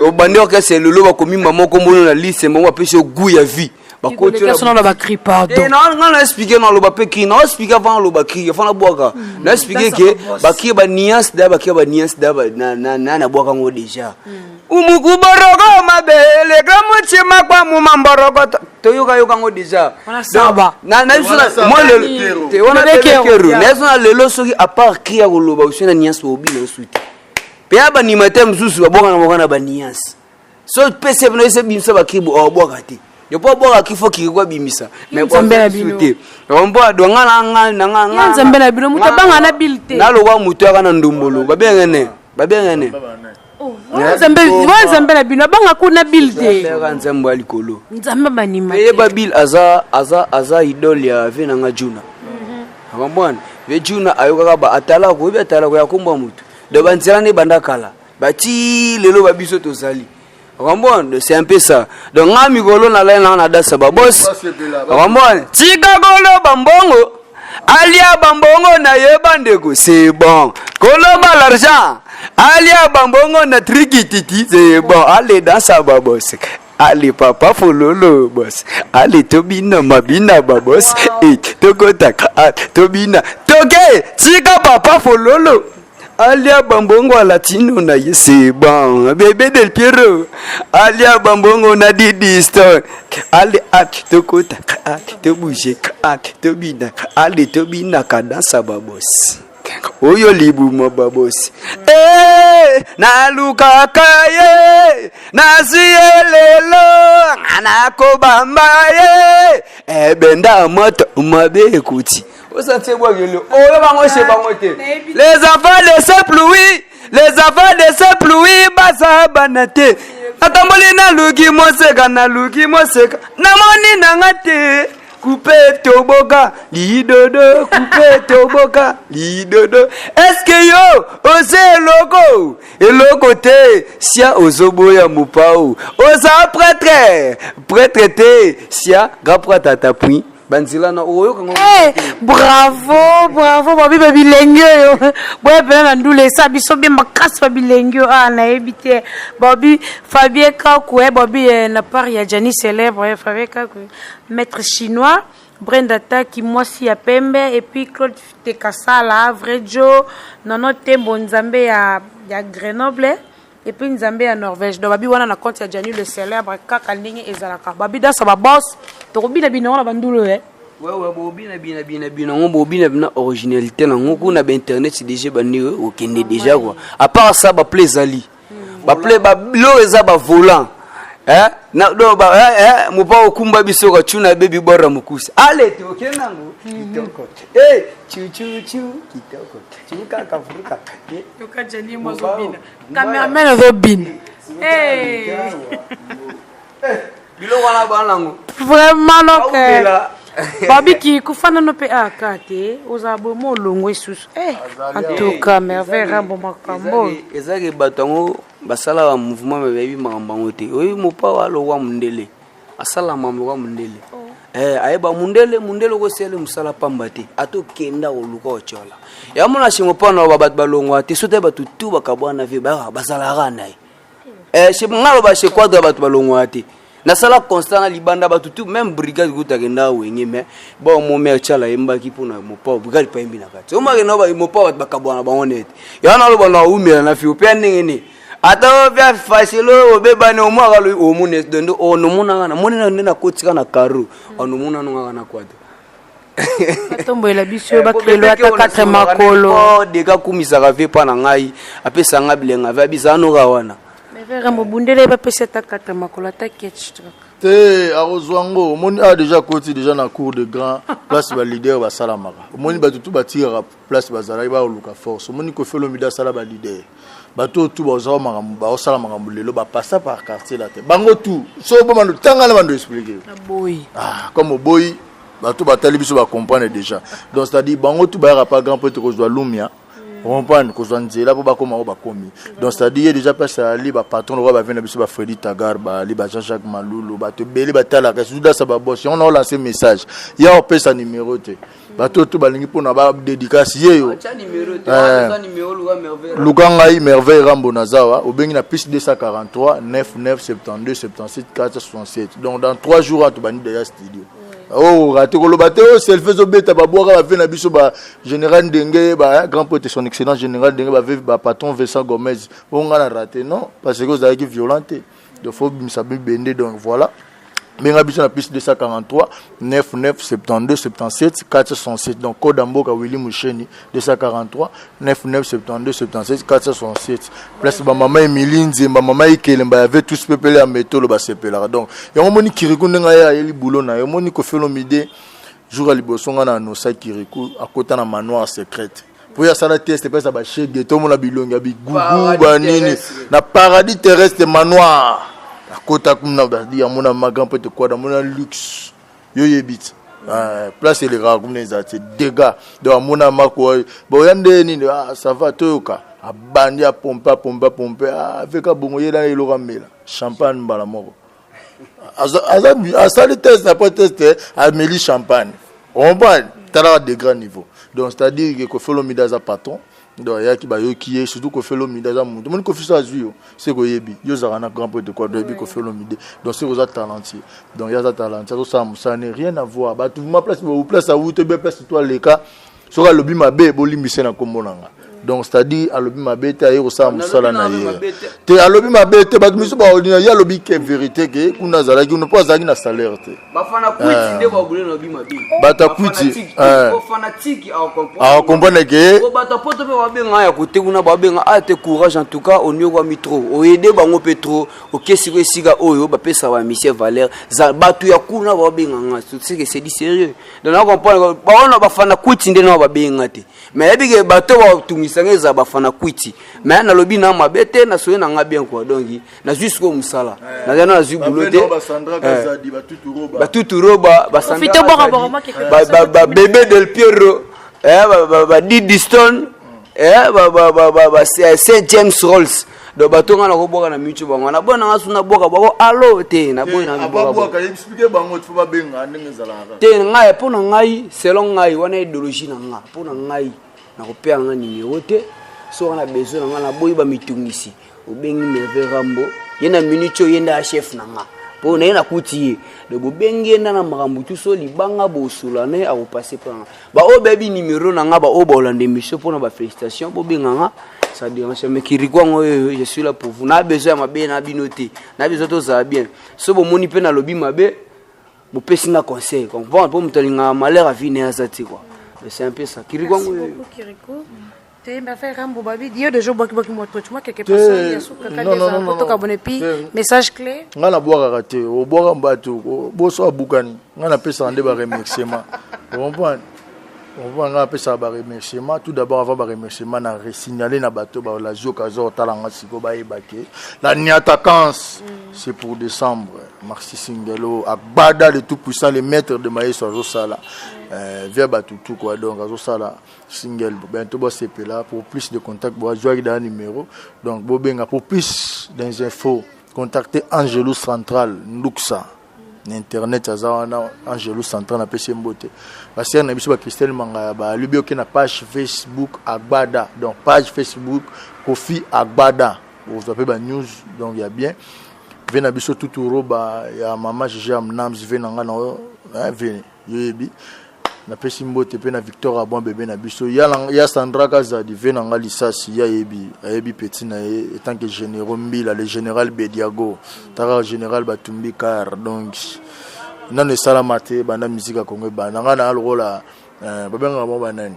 [SPEAKER 14] obandi orchestre lelo bakomi mama kombono na liste mbongo bapesi yo goût ya vie.
[SPEAKER 2] Bakotiola ba cri pardon.
[SPEAKER 14] Nga na expliquer na loba pe cri, na expliquer avant loba cri, avant na bwaka. Na expliquer que ba cri ba nuance da ba cri ba nuance da ba na na na bwaka ngo déjà. Umukuboroko mabele kamuchima kwa mumamborokoto toyoka yoka ngo déjà. Na na biso na moi lelo te wana keru na biso na lelo soki à part cri ya koloba osi na nuance obina osuti. Pe ya ba animateur mosusu babwaka na bwaka na ba nuance. So pese bino ese bimisa ba cri bo obwaka te. Yo po obwaka cri faut kiri kwa bimisa. Mais
[SPEAKER 2] Nzambe na bino.
[SPEAKER 14] te. Ombo do nga na nga na nga
[SPEAKER 2] nga. Nzambe na bino mutu abanga na bil te.
[SPEAKER 14] Na lokwa mutu aka na ndombolo babengene babengene.
[SPEAKER 2] Nzambe wa nzambe na bino abanga kuna bil te.
[SPEAKER 14] Nzambe nzambe ya likolo.
[SPEAKER 2] Nzambe banima.
[SPEAKER 14] Yeba bil aza aza aza idole ya ve na nga Juna. Akamwana ve Juna ayokaka ba atala ko yebi atala ko ya komba mutu. Do ba nzela ne banda kala. Ba ti lelo ba biso tozali. Comprendre? C'est un peu ça. Donc nga mikolo na lai na dasa ba boss. Comprendre? Tika koloba mbongo. Alia bambongo na ye bandeko, c'est bon. Koloba l'argent. Alia bambongo na trikititi, c'est bon. Allez dansa ba boss. Allez papa fololo boss. Allez tobina mabina ba boss. Et tokota tobina. Toke tika papa fololo. Alia bambongo à latino na ye c'est bon. Bébé del Piero. Alia bambongo na Didi Stone. Allez at tokota at to bouger at tobina. Allez tobina kadansa ba boss. Oyo libuma ba boss. Eh nalukaka ye nazwi ye lelo nakobamba ye ebenda moto mabe ekuti osanti ebwakeli oyo bango chez bango te. Les enfants de ce pluie, les enfants de ce pluie baza bana te. Natamboli naluki moseka, naluki moseka, namoni nanga te. Coupe toboka lidodo, coupe toboka lidodo. Est-ce que yo oza eloko eloko te? Sia ozoboya mopao, oza prêtre prêtre te. Sia grand prêtre atapui banzela na oyoka ngo.
[SPEAKER 2] Hey, bravo bravo babi ba bilenge oyo boya mpena na ndula esa biso bien makasi ba bilenge oyo ah nayebi te babi Fabien Kaku eh, babi eh, na part ya Gianni célèbre eh, Fabien Kaku maître chinois Brenda Taki mwasi ya pembe et puis Claude Tekasala vrai Joe Nono Tembo Nzambe ya ya Grenoble et puis Nzambe ya Norvège. Donc babi wana na compte ya Gianni le célèbre kaka ndenge ezalaka. Babi dansa ba boss tokobina bina wana bandulo eh.
[SPEAKER 14] Ouais ouais bobina bina bina bina ngo bobina bina originalité na ngo kuna ba internet déjà bandi okende déjà quoi. À part ça ba play ezali. Ba play ba lo eza ba volant. Eh na do ba eh, eh mopa okumba biso ka tuna baby bora mukusa. Ale tokenda ngo kitoko. Eh chu chu chu kitoko. Chu kaka furuka. Eh.
[SPEAKER 2] Toka Gianni mozobina. Cameraman azobina. Hey.
[SPEAKER 14] Biloko wana bana ngo.
[SPEAKER 2] Vraiment donc. Babi kufa nano mpe aka te ozala boye mo olongo esusu eh, en tout cas merveille rambo makambo
[SPEAKER 14] ezalaki bato yango basalaka mouvement me bayebi makambo yango te oyebi mopawa alokwa mondele asala makambo lokwa mondele eh, ayeba mondele mondele okosala mosala pamba te ata okenda koluka otyola yango mona chez mopawa na bato balongwa te soki bato tu bakabwana vie bazalaka na ye eh, nga loba chez quadra bato balongwa te nasala constat na libanda bato tu même brigade kuta akenda wenge mais bon mo mère chala ayembaki mpona mopao brigade mpe ayembi na kati omakenda mopao bato bakabwana bango nete yango naloba na umela na fio mpe ya ndenge nini. Ata ovia facile obebani omwaka loyi omona dondo onomonaka namoni na nde nakotika na karo onomona nongaka na kwata.
[SPEAKER 2] Batombolela biso yo bakrelo ata 4 makolo.
[SPEAKER 14] Deka akumisaka vie mpa na ngai apesa ngai bilenga vie abizala noka wana.
[SPEAKER 2] Mais vera mobundele bapesi ata 4 makolo ata ketch kaka.
[SPEAKER 1] Te akozwa yango omoni awa deja akoti deja na cour de grand place ba leader basalamaka omoni bato tu batikaka place bazalaki bakoluka force omoni Koffi Olomide asala ba leader bato oyo tu bazwa makambo baosala makambo lelo bapassa par quartier la te bango tu so obomando tanga na bando explique ah, comme oboyi bato batali biso bacomprendre déjà donc c'est à dire bango tu bayaka pa grand prêtre kozwa lumia comprendre kozwa nzela mpo bakoma oyo bakomi donc c'est à dire ye déjà place ali bapatron lokola bavie na biso bafredi tagar baali ba jean jacques malulu bato ebele batalaka surtout dasa babos yango naolance message ya opesa numero te bato oyo to balingi mpona badédicace ye yo luka ngai merveille rambo nazawa obengi na plus 243 99 72 77 467 donc dans 3 jours wana tobandi deja studio oh rate koloba te oyo selfie ezobeta babwaka bave na biso ba général ndenge ba grand pote son excellence général ndenge bave ba patron Vincent Gomez oyo ngai na rate non parce que ozalaki violent te donc faut bimisa bibende donc voilà benga biso na plus 243 99 72 77 467 donc code ya mboka Willy Musheni 243 99 72 77 467 place bamama Emilie Nzemba mama Ikelemba ya tous pepele ya metolo basepelaka donc yango omoni Kirikou ndenge aye ayeli boulot na ye omoni Koffi Olomide jour ya liboso nga na anosa Kirikou akota na manoir secrète po ye asala test epesa bashege tomona bilongi ya bigugu banini na paradis terrestre manoir akota kuna badi amona magan mpo ete kwada amona luxe yo yebi ti place elekaka kuna eza te dégâts donc amona mako boya nde nini ah, ça va toyoka abandi apompe apompe apompe aveka bongo ye na eloko amela champagne mbala moko asali test après test ameli champagne comprendre talaka de grand niveau donc c'est à dire que Koffi Olomide aza patron donc ayaki bayoki ye surtout Koffi Olomide aza motu omoni Koffi so azwi yo se koyebi yo ozalaka na grand prêtre quoi doyebi Koffi Olomide donc soki oza talentueux donc ye aza talentueux azosala mosala ne rien à voir bato ma place place awuti obe place to aleka soki alobi mabe bolimbise na nkombo na nga donc c'est-à-dire alobi mabe te aye kosala mosala na ye te alobi mabe te bato misusu baolina ye alobi ke vérité ke kuna azalaki kuna mpo azalaki na salaire te bato akwiti akomprendre ke
[SPEAKER 14] bato poto mpe babenga ya kote kuna babenga a te courage en tout cas oniokwami trop oyede bango mpe trop okesi ko esika oyo bapesaka bamisie valeur bato ya kuna babenga nga c'est que c'est du sérieux donc na comprendre baona bafana kwiti nde nao babenga te mais yebi ke bato batungisa nga ezala bafana kwiti mais nalobi na mabe te nasoye na nga bien quoi donc nazwi sikoyo mosala naza na nazwi boulot te batutu roba babebe del piero badidi stone saint james rolls donc bato nga nakobwaka na mitu bango naboya nanga su nabwaka bango alo te naboyi te ngai mpo na ngai selon ngai wana idéologie na nga mpo na ngai nakopea nga numero te so wana besoin na nga naboyi bamitungisi obengi merve rambo ye na minute oyo ye nde ya chef na nga mpo na ye nakuti ye donc bobengi ye nda na makambo tu so libanga bosola na ye akopase mpo na nga baoyo bayebi numero na nga baoyo baolanda émission mpona bafélicitation bobenga nga ça dérange mais Kirikou yango oyo je suis là pour vous na besoin ya mabe na bino te na besoin tozala bien so bomoni mpe nalobi mabe bopesi nga conseil comprendre mpo moto alingaka malheur avi ne aza te quoi c'est un peu ça Kirikou yango oyo
[SPEAKER 2] Te ma frère Rambo babi yo déjà obwaki bwaki moto tu moi quelque personne ya suka kaka eza kotoka bon et puis message clé
[SPEAKER 1] nga nabwakaka te obwaka bato boso abukani nga napesaka nde baremerciement comprendre comprendre nga napesaka baremerciement tout d'abord avant baremerciement na resignale na bato balazioka aza kotala nga sikoyo bayeba ke la niatakance c'est pour décembre maxi singelo agbada le tout puissant le maître de mayeso azosala via bato tout quoi donc azosala single bientôt bosepela pour plus de contact boazwaki dans numéro donc bobenga pour plus d'infos contactez Angelou Central Nduxa na internet aza wana Angelou Central napesi ye mbote basere na biso bacristel mangaya balobi oke na page Facebook Agbada donc page Facebook Kofi Agbada bozwa mpe banews donc ya bien ve na biso tutu roba ya mama gg amnams ve na nga na oyo ve yoyebi. Napesi mbote pe na Victor Abon bebe na biso ya, ya Sandra Kazadi ve na nga lisasi ya yebi ayebi petit na ye etant que généraux Mbila le général Bediago taka général Batumbi car donc nano esalama te banda musique ya Congo ebanda nga na lokola euh, babengaka bango banani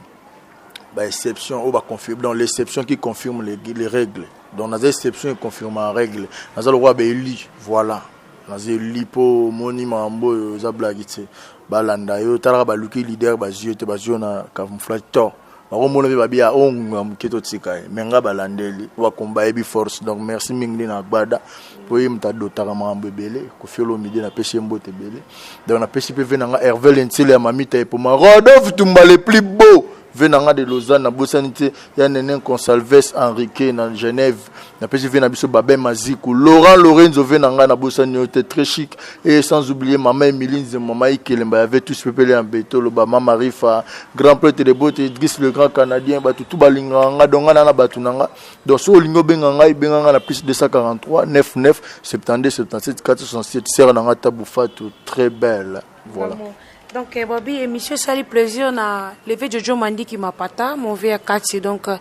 [SPEAKER 1] ba exception oyo ba confirme donc l'exception qui confirme les, les règles donc naza exception e confirme en règle naza lokola ba élu voilà Naza eli mpo omoni makambo oyo eza blagi te balanda yo talaka baluki leader bazwi yo te bazwi yo na camouflage to bakomona mpe babi ya onga oh, moke totika ye me nga balandeli bakomba ayebi force donc merci mingi nde na agbada mpo ye moto adotaka makambo ebele kofi olomide napesi ye mbote ebele donc napesi mpe ve na nga herve lentile ya mamita epoma rodolphe tumba le plus beau Vie na nga de Lausanne nabosani te ya Nene Consalves Henrique na Genève napesi vie na biso Babin Maziku Laurent Lorenzo vie na nga nabosani yo te très chic et sans oublier maman Emilie Nzembo maman Ikelemba ya tous pepele ya Beto loba maman Rifa grand prêtre de beauté Idriss le grand canadien bato tout balingaka nga donc nga na na bato na nga donc soki olingi obenga ngai benga nga na plus 243 99 72 77 467 sœur na nga Tabou Fatou très belle voilà. Vraiment.
[SPEAKER 2] Donc eh, Bobby, émission esali plaisir na Leve Jojo Mandiki Mapata, mon vieux ya kati. Donc euh,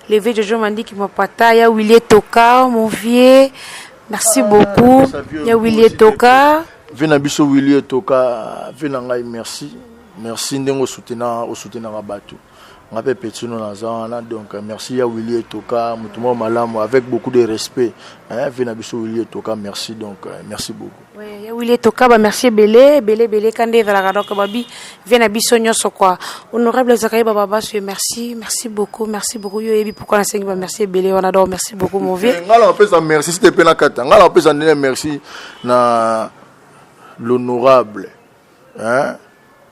[SPEAKER 2] Leve Jojo Mandiki Mapata, ya Willy Toka, mon vieux. Merci ah, beaucoup. Ya Willy Toka.
[SPEAKER 1] Vie na biso Willy Toka, vie na ngai merci. Merci ndenge osoutenaka osoutenaka bato. Nga pe petit no naza wana donc merci ya Willy Etoka moto moko malamu avec beaucoup de respect hein, vie na biso Willy Etoka merci donc euh, merci beaucoup.
[SPEAKER 2] Ouais, ya Willy Etoka ba merci ebele ebele ebele kande ezalaka donc babi vie na biso nyonso quoi. Honorable Zakaï Baba Basu merci merci beaucoup merci beaucoup yo yebi pourquoi nasengi ba merci ebele wana donc merci beaucoup mon vieux.
[SPEAKER 1] Nga na opesa merci c'était pe na kata nga na opesa ndenge merci na l'honorable hein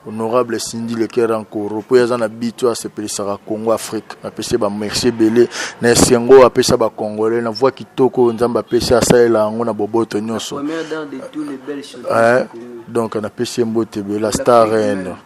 [SPEAKER 1] Honorable Cindy Le Coeur Nkoro po ye aza na but oyo asepelisaka Congo Afrique napesi ye ba merci ebele na esengo oyo apesa ba congolais na voix kitoko oyo Nzambe apesi asalela yango na boboto nyonso eh, donc napesi ye mbote ebele la star reine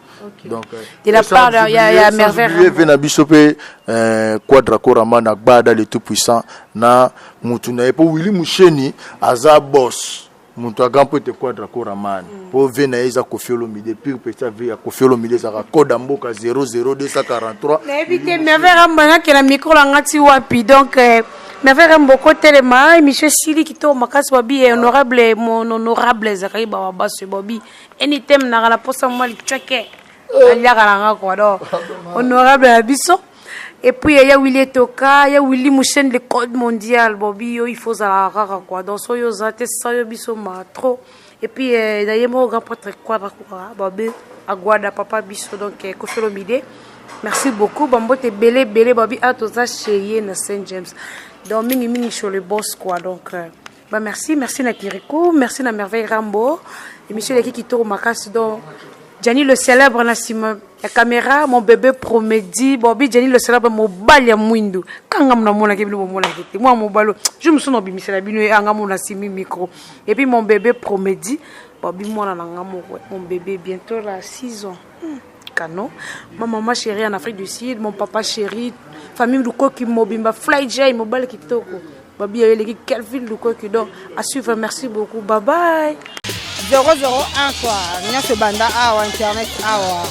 [SPEAKER 2] donc de la part ya ya merveille
[SPEAKER 1] ve na biso pe eh, Quadra Korama na Gbada le tout puissant na mutu na ye po Willy Musheni aza boss Moto ya grand prêtre Quadra Koraman po vie na ye eza Koffi Olomide pure petit vie ya Koffi Olomide ezalaka code ya mboka 00243.
[SPEAKER 2] Nayebi te Merveille Rambo angaki na micro na nga ti wapi donc euh, Merveille Rambo kotelema émission esili kitoko makasi babi eh, honorable mon honorable Zakari Bawabaso babi anytime naka na posa mwa lichweke aliaka na nga quoi donc honorable na biso Et puis ya Willy Etoka, ya Willy Mouchen le code mondial. Bobby yo il faut zala kaka quoi. Dans so yo za te sa yo biso ma trop. Et puis euh, na ye moko grand prêtre quoi quoi Bobby Aguada papa biso donc euh, Koffi Olomide. Merci beaucoup. Bambote belé belé Bobby a toza chez ye na Saint James. Donc mingi mingi sur le boss quoi. Donc euh, Bah merci, merci na Kirikou, merci na Merveille Rambo. Émission eleki kitoko makasi donc Gianni le célèbre na sima ya caméra, mon bébé Promedi, Bobby Gianni le célèbre mobali ya mwindu. Kanga mona mona ke bino bomona ke te. Moi mobalo, je me suis bimisela bino e anga mona simi micro. Et puis mon bébé Promedi, Bobby mwana na nga moko, mon bébé bientôt là 6 ans. Hmm. Canon. Ma maman chérie en Afrique du Sud, mon papa chéri, famille Lukoki Mobimba, Fly J, mobali kitoko. Babi eleki Kelvin Lukoki donc à suivre merci beaucoup bye bye
[SPEAKER 3] 001 quoi nyonso ebanda awa internet awa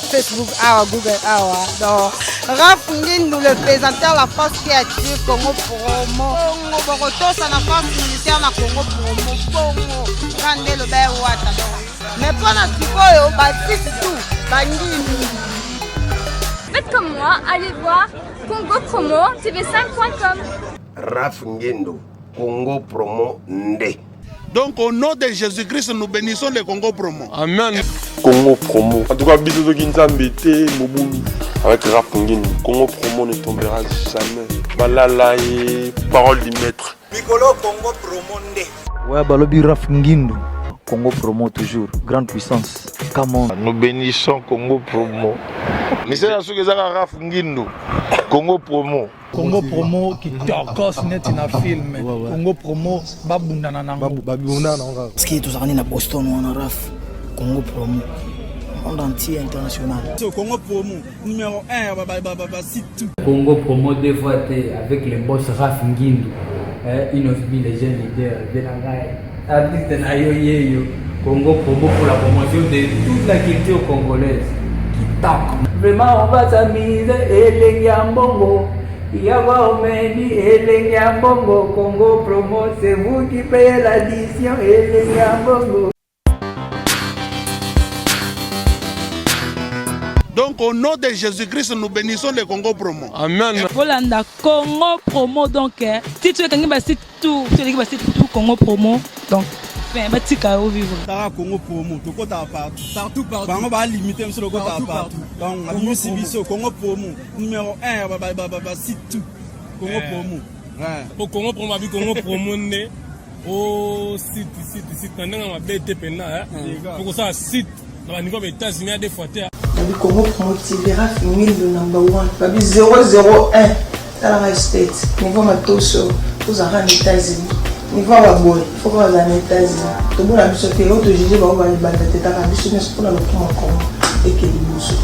[SPEAKER 3] facebook awa google awa donc raf ngindu le pesanteur la force qui attire congo promo bongo bokotosa na force militaire na congo promo bongo nga nde loba ewata donc mais mpo na sikoyo basisi tout bangindu.
[SPEAKER 4] Faites comme moi, allez voir Congo Promo TV5.com.
[SPEAKER 5] Raf Ngendo, Congo Promo Nde.
[SPEAKER 6] Donc au nom de Jésus-Christ, nous bénissons le Congo Promo.
[SPEAKER 7] Amen. Congo Promo. En tout cas, bisous de Nzambe te mobulu avec Raf Ngendo. Congo Promo ne tombera jamais. Balala et parole du maître.
[SPEAKER 8] Mikolo Congo Promo nde.
[SPEAKER 10] Ouais, balobi Raf Ngindu. Congo Promo toujours, grande puissance. Come on.
[SPEAKER 11] Nous bénissons Congo Promo. Misala soki ezaka Raf Ngindu. Congo Promo.
[SPEAKER 12] Congo Promo kitokos neti na film. Congo Promo babundana nango.
[SPEAKER 13] Babundana nango kaka. Parce que tozalaka nde na Boston wana Raf. Congo Promo. Monde entier international.
[SPEAKER 8] So Congo Promo numéro 1 ba ba ba ba site tout.
[SPEAKER 9] Congo Promo deux fois te avec le boss Raf Ngindu. Eh, Inosbi le jeune leader de la ngai. Artiste na yo yeyo. Congo Promo pour la promotion de toute la culture congolaise. TikTok. Vraiment, on va s'amuser, elengi ya mbongo. Yawa omeni, elengi ya mbongo. Congo promo, c'est vous qui payez l'addition, elengi ya mbongo.
[SPEAKER 6] Donc au nom de Jésus-Christ, nous bénissons le Congo promo.
[SPEAKER 7] Amen.
[SPEAKER 15] Bolanda Congo promo donc eh, titre ekangi ba site tout, eleki ba site tout Congo promo donc fin batika yo vivre.
[SPEAKER 8] Tara Congo promo, tokotaka partout. Partout partout. Bango ba limité biso tokotaka partout. Donc abimisi biso Congo promo numéro 1 ba ba ba ba site tout. Congo promo.
[SPEAKER 16] Po Congo promo abi Congo promo nde o site site site na ndenge mabe te mpenza po kosala site na ba niveau ya ba États-Unis ya deux fois te.
[SPEAKER 17] Babi Congo Promo TV, Raf Ngindu number 1, babi 001, talaka state, niveau matoso, ozalaka na États-Unis, niveau ya baboye, faut pas bazala na États-Unis, tobona biso te, oyo tojuge bango balibanda te, taka biso nyonso mpona lokumu ya Congo eke liboso.